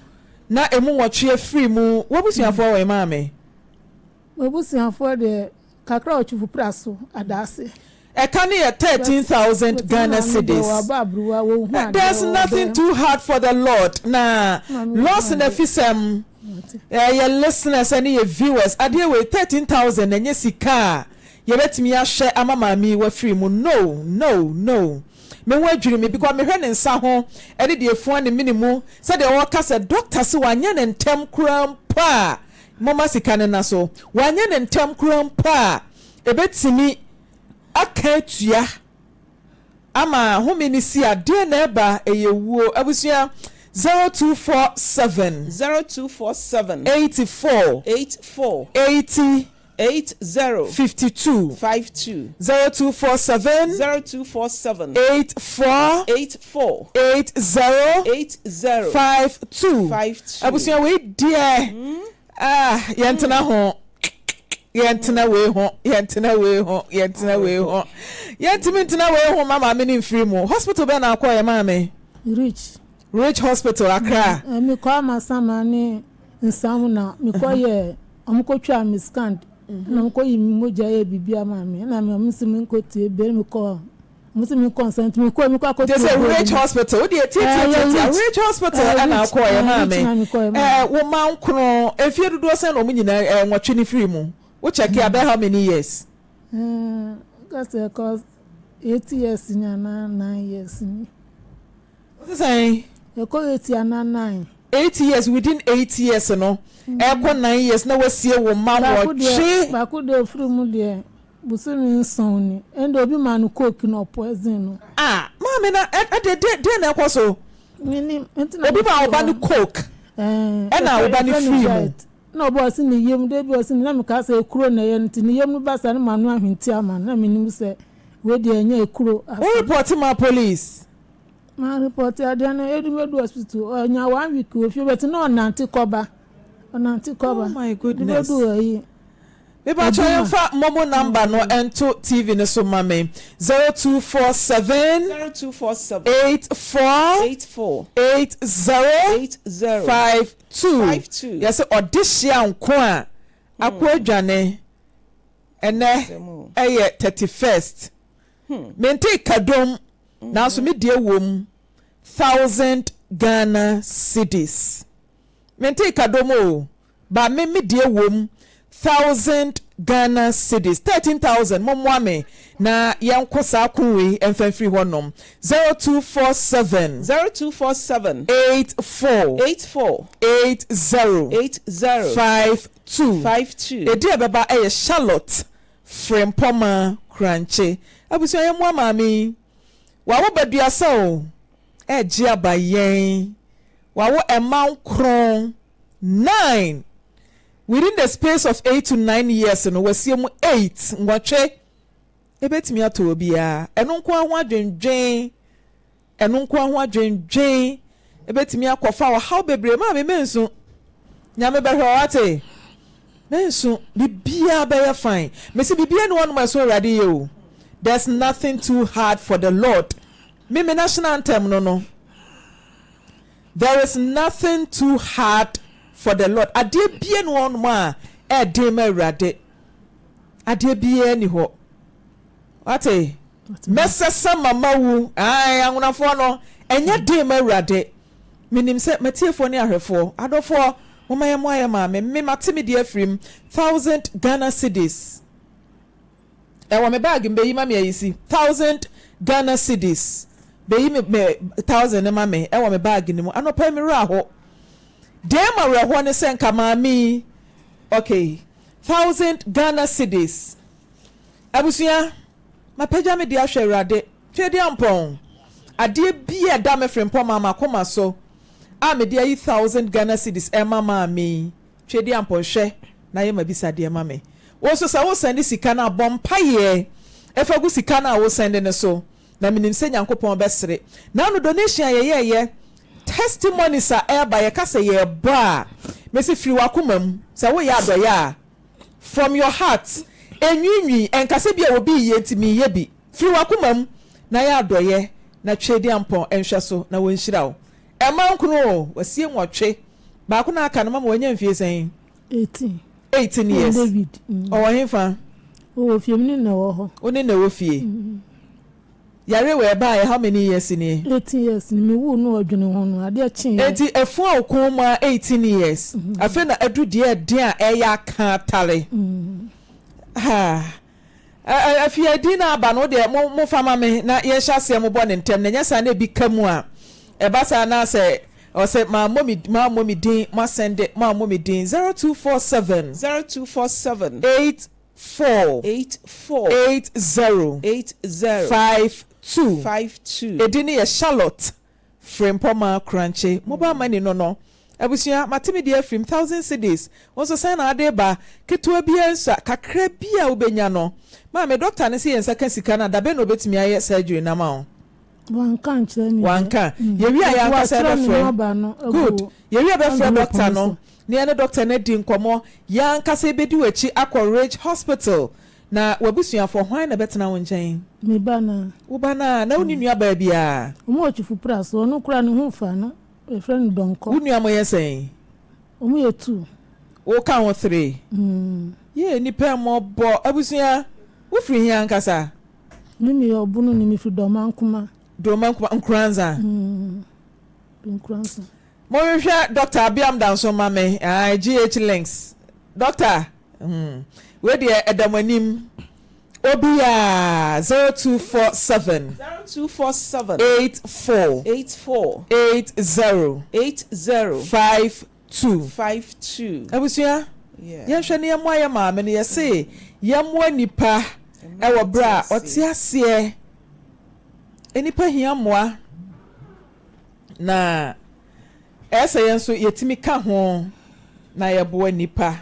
na ɛmu nwɔtwe afiri mu. W'abusuafoɔ wɔ he maame? M'abusuafoɔ deɛ kakra wɔ Twifo so adaase. Ɛka no yɛ 13,000 Ghana cedis. There's nothing too hard for the Lord na Lawson Afisɛm yɛ listeners ne yɛ viewers adeɛ wei 13,000 ɛnyɛ sika a yɛbɛtumi ahwɛ ama maame yi wafiri mu no no no me ho adwiri me because mehwɛ ne nsa ho ɛne deɛ efua ne mene mu sɛdeɛ ɔreka sɛ doctor se wanyɛ ne ntɛm koraa mpo a moma sika no na so wanyɛ ne ntɛm koraa mpo a ɛbɛtumi aka atua ama home no si a, deɛn na ɛba? Ɛyɛ wuo. Abusua, 0247. 0247. 84. 84. 80. 80. 52. 52. 0247. 0247. 84. 84. 80. 80. 52. 52. Abusua, wei deɛ, ah, yɛntena ho. Yɛntena wei ho, yɛntena wei ho, yɛntena wei ho. Yɛntumi ntena wei ho ma maame no mfiri mu. Hospital bɛn na akɔɔyɛ maame? Rich. Rich Hospital, Accra. Mm, mekɔ Amasama ne Nsam na mekɔ yɛ, ɔmo kɔ twaa me scan, na ɔmo kɔ yi me mogya yɛ biribi ama me, na me ɔmo se me nkɔ tie bere mekɔ Ɔmo se menkɔ nsa nti mekɔɔ mekɔ akɔto Te sɛ obi Rich Hospital wo deɛ tiatiatiatia Rich Hospital ɛna akɔɔyɛ maame ɛɛ wo mma nkono mfie dodoɔ sɛn na ɔmo nyinaa ɛɛ nwɔtwe ne firi mu wo check abɛ how many years. Ɛɛ kasa ɛkɔ 8 years ni anaa 9 years ni. Wosi sɛn? Ɛkɔ 8 anaa 9. 8 years, within 8 years no ɛkɔ 9 years na wasie wo mma nwɔtwe. Baako deɛ ofiri mu deɛ bosome 7 ni, ɛnna obi ma no coke na ɔpoison no. Ah maame, na ɛde de de na ɛkɔ so? Minim nti na. Obi ma ɔba no coke ɛna ɔba no firi mu. Na ɔbɔ ɔsi ne yam de bi ɔsi ne na mi ka sɛ ekuro na ɛyɛ no nti ne yam no ba sa ne ma no ahwenti ama no na mi nim sɛ wei deɛ ɛnyɛ ekuro. Wo report ma police? Ma report adeɛ no edu medu hospital, ɔnya one week wɔ fie bɛti na ɔnante kɔba, ɔnante kɔba. Oh my goodness. Edu medu ayi. Mepakyɛ yɛmfa momo number no nto TV no so ma me, 0247 0247 84 84 80 80 52. 52. Yɛsɛ ɔde hyia nko a akɔ adwane ɛnɛ ɛyɛ 31st. Mente kadom nanso me deɛ wom 1,000 Ghana cedis. Mente kadom o, ba me me deɛ wom. Thousand Ghana cedis, 13,000, mommoa me na yɛnko saa ko wei mfa mfiri hɔ nom, 0247. 0247. 84. 84. 80. 80. 52. 52. Edin a ɛbɛba yɛ Charlotte Frempɔma Korankye. Abusua yɛmmoa maame yi. Wawo baduasa o, ɛregye aba yɛn. Wawo mma nkron, nine. Within the space of 8 to 9 years no, wasie mu eight, 8. Ebetumi atɔ obiara. Ɛno nko ara ho adwendwen, ɛno nko ara ho adwendwen ebetumi akɔfa ɔhaw bebree. Maame, mensu. Nyame bɛhwɛ wo ate. Mensu. Biribiara bɛyɛ fine. Mesi biribiara ni wɔnom ɛso Awurade yɛ o. There's nothing too hard for the Lord. Me me national anthem no. There is nothing too hard for the Lord. Adeɛ bie ni wɔnom a ɛɛden ma Awurade. Adeɛ biara ni hɔ. Wate? Mɛsɛsɛ mama wu. Ae, anwonafoɔ no, ɛnyɛ den ma Awurade. Menim sɛ matiefoɔ ne ahwɛfoɔ, adɔfoɔ, momma yɛmmoa yɛ maame. Me mate me deɛ afiri mu. 1,000 Ghana cedis. Ɛwɔ me bag mu, bɛyi ma me ayi si. 1,000 Ghana cedis. Bɛyi me 1,000 ne ma me ɛwɔ me bag no mu. Anɔpa yi me werɛ aho. Deɛ ɛma werɛhoɔ ne sɛ nka maame yi, okay, 1,000 Ghana cedis. Abusua, mapagya me de ahwɛ Awurade. Tweaduampɔn, adeɛ bi a ɛda me Frempɔma m'akoma so a mede ayi 1,000 Ghana cedis ɛma maame yi. Tweaduampɔn, hwɛ na yɛ ma bisadeɛ ma me. Wo nso sɛ wosend sika no a, bɔ mpaeɛ ɛfa gu sika no a wosend no so. Na menim sɛ Nyankopɔn bɛsere. Na ano donation a yɛyɛɛyɛ, testimonies a ɛreba, yɛka sɛ yɛrebɔ a, mesi firi w'akoma mu. Sɛ woyɛ adɔyɛ a, from your heart, enwiinwii, ɛnkasa bi a obi yɛ nti meyɛ bi. Firi w'akoma mu na yɛ adɔyɛ na Tweaduampɔn nhwɛ so na wɔnhyira wo. Ɛma nkono o, wasie 8. Baako na aka no mama wanya mfie sɛn? 18. 18 years. David. Ɔwɔ hefa? Ɔwɔ fie, mi ne na ɛwɔ hɔ. Wo ne na ɛwɔ fie. Yare wɔ ɛbaeɛ how many years nie? 18 years ni mi wu no ɔdwene ho no adeɛ kye yɛ. Enti efu a okun mu a 18 years. Afei na adu deɛ ɛden a ɛyɛ aka atare. Ha. Afei adi na aba no deɛ mo fa ma me na yɛnhyɛ aseɛ mo bɔ ne ntɛm na nyɛ saa na ebi ka mu a ɛba saa na sɛ ɔsɛ maa mmɔ mi din, mo asend mo ammɔ mi din, 0247. 0247. 84. 84. 80. 80. 52. 52. Edi ne yɛ Charlotte Frempɔma Korankye mobile money no. Abusua, mate me deɛ afirim, 1,000 cedis. Wɔn nso sɛn na ade ba ketewa bi nsa kakra bi a wobɛnya no. Maame, doctor ne sɛ yɛn nsa ka sika no a, dabɛn na obɛtumi ayɛ surgery na ma wo? Wanka nkyerɛ me. Wanka. Yɛwi a yɛankasa yɛbɛfrɛ. Good, yɛwi a bɛfrɛ doctor no na yɛne doctor no adi nkɔmmɔ. Yɛankasa yɛbɛdi w'akyi akɔ Ridge Hospital. Na w'abusuafoɔ, hwan na bɛtena wo nkyɛn? Me ba na. Wo ba na na wonni nua baa biara? Ɔmo wɔ Twifo so, ɔno kora ne ho fa no, yɛfrɛ no Dɔnkɔ. Wo nua mo yɛ sɛn? Ɔmo yɛ two. Wo ka ho three? Yɛ nipa mmɔbɔ. Abusua, wofiri hia ankasa? Me meyɛ ɔbono ni, mefiri Dɔmankoma. Dɔmankoma, Nkoranza? Nkoranza. Mohwehwɛ Dr. Abiam Danso ma me, GH Links. Doctor, wei deɛ ɛda mo anim. Obiara, 0247. 0247. 84. 84. 80. 80. 52. 52. Abusua, yɛnhwɛ ne yɛmmoa yɛ maame no. Yɛse yɛmmoa nipa ɛwɔ berɛ a ɔte aseɛ. Nipa hia mmoa na ɛsɛ yɛn nso yɛtumi ka ho na yɛboa nipa.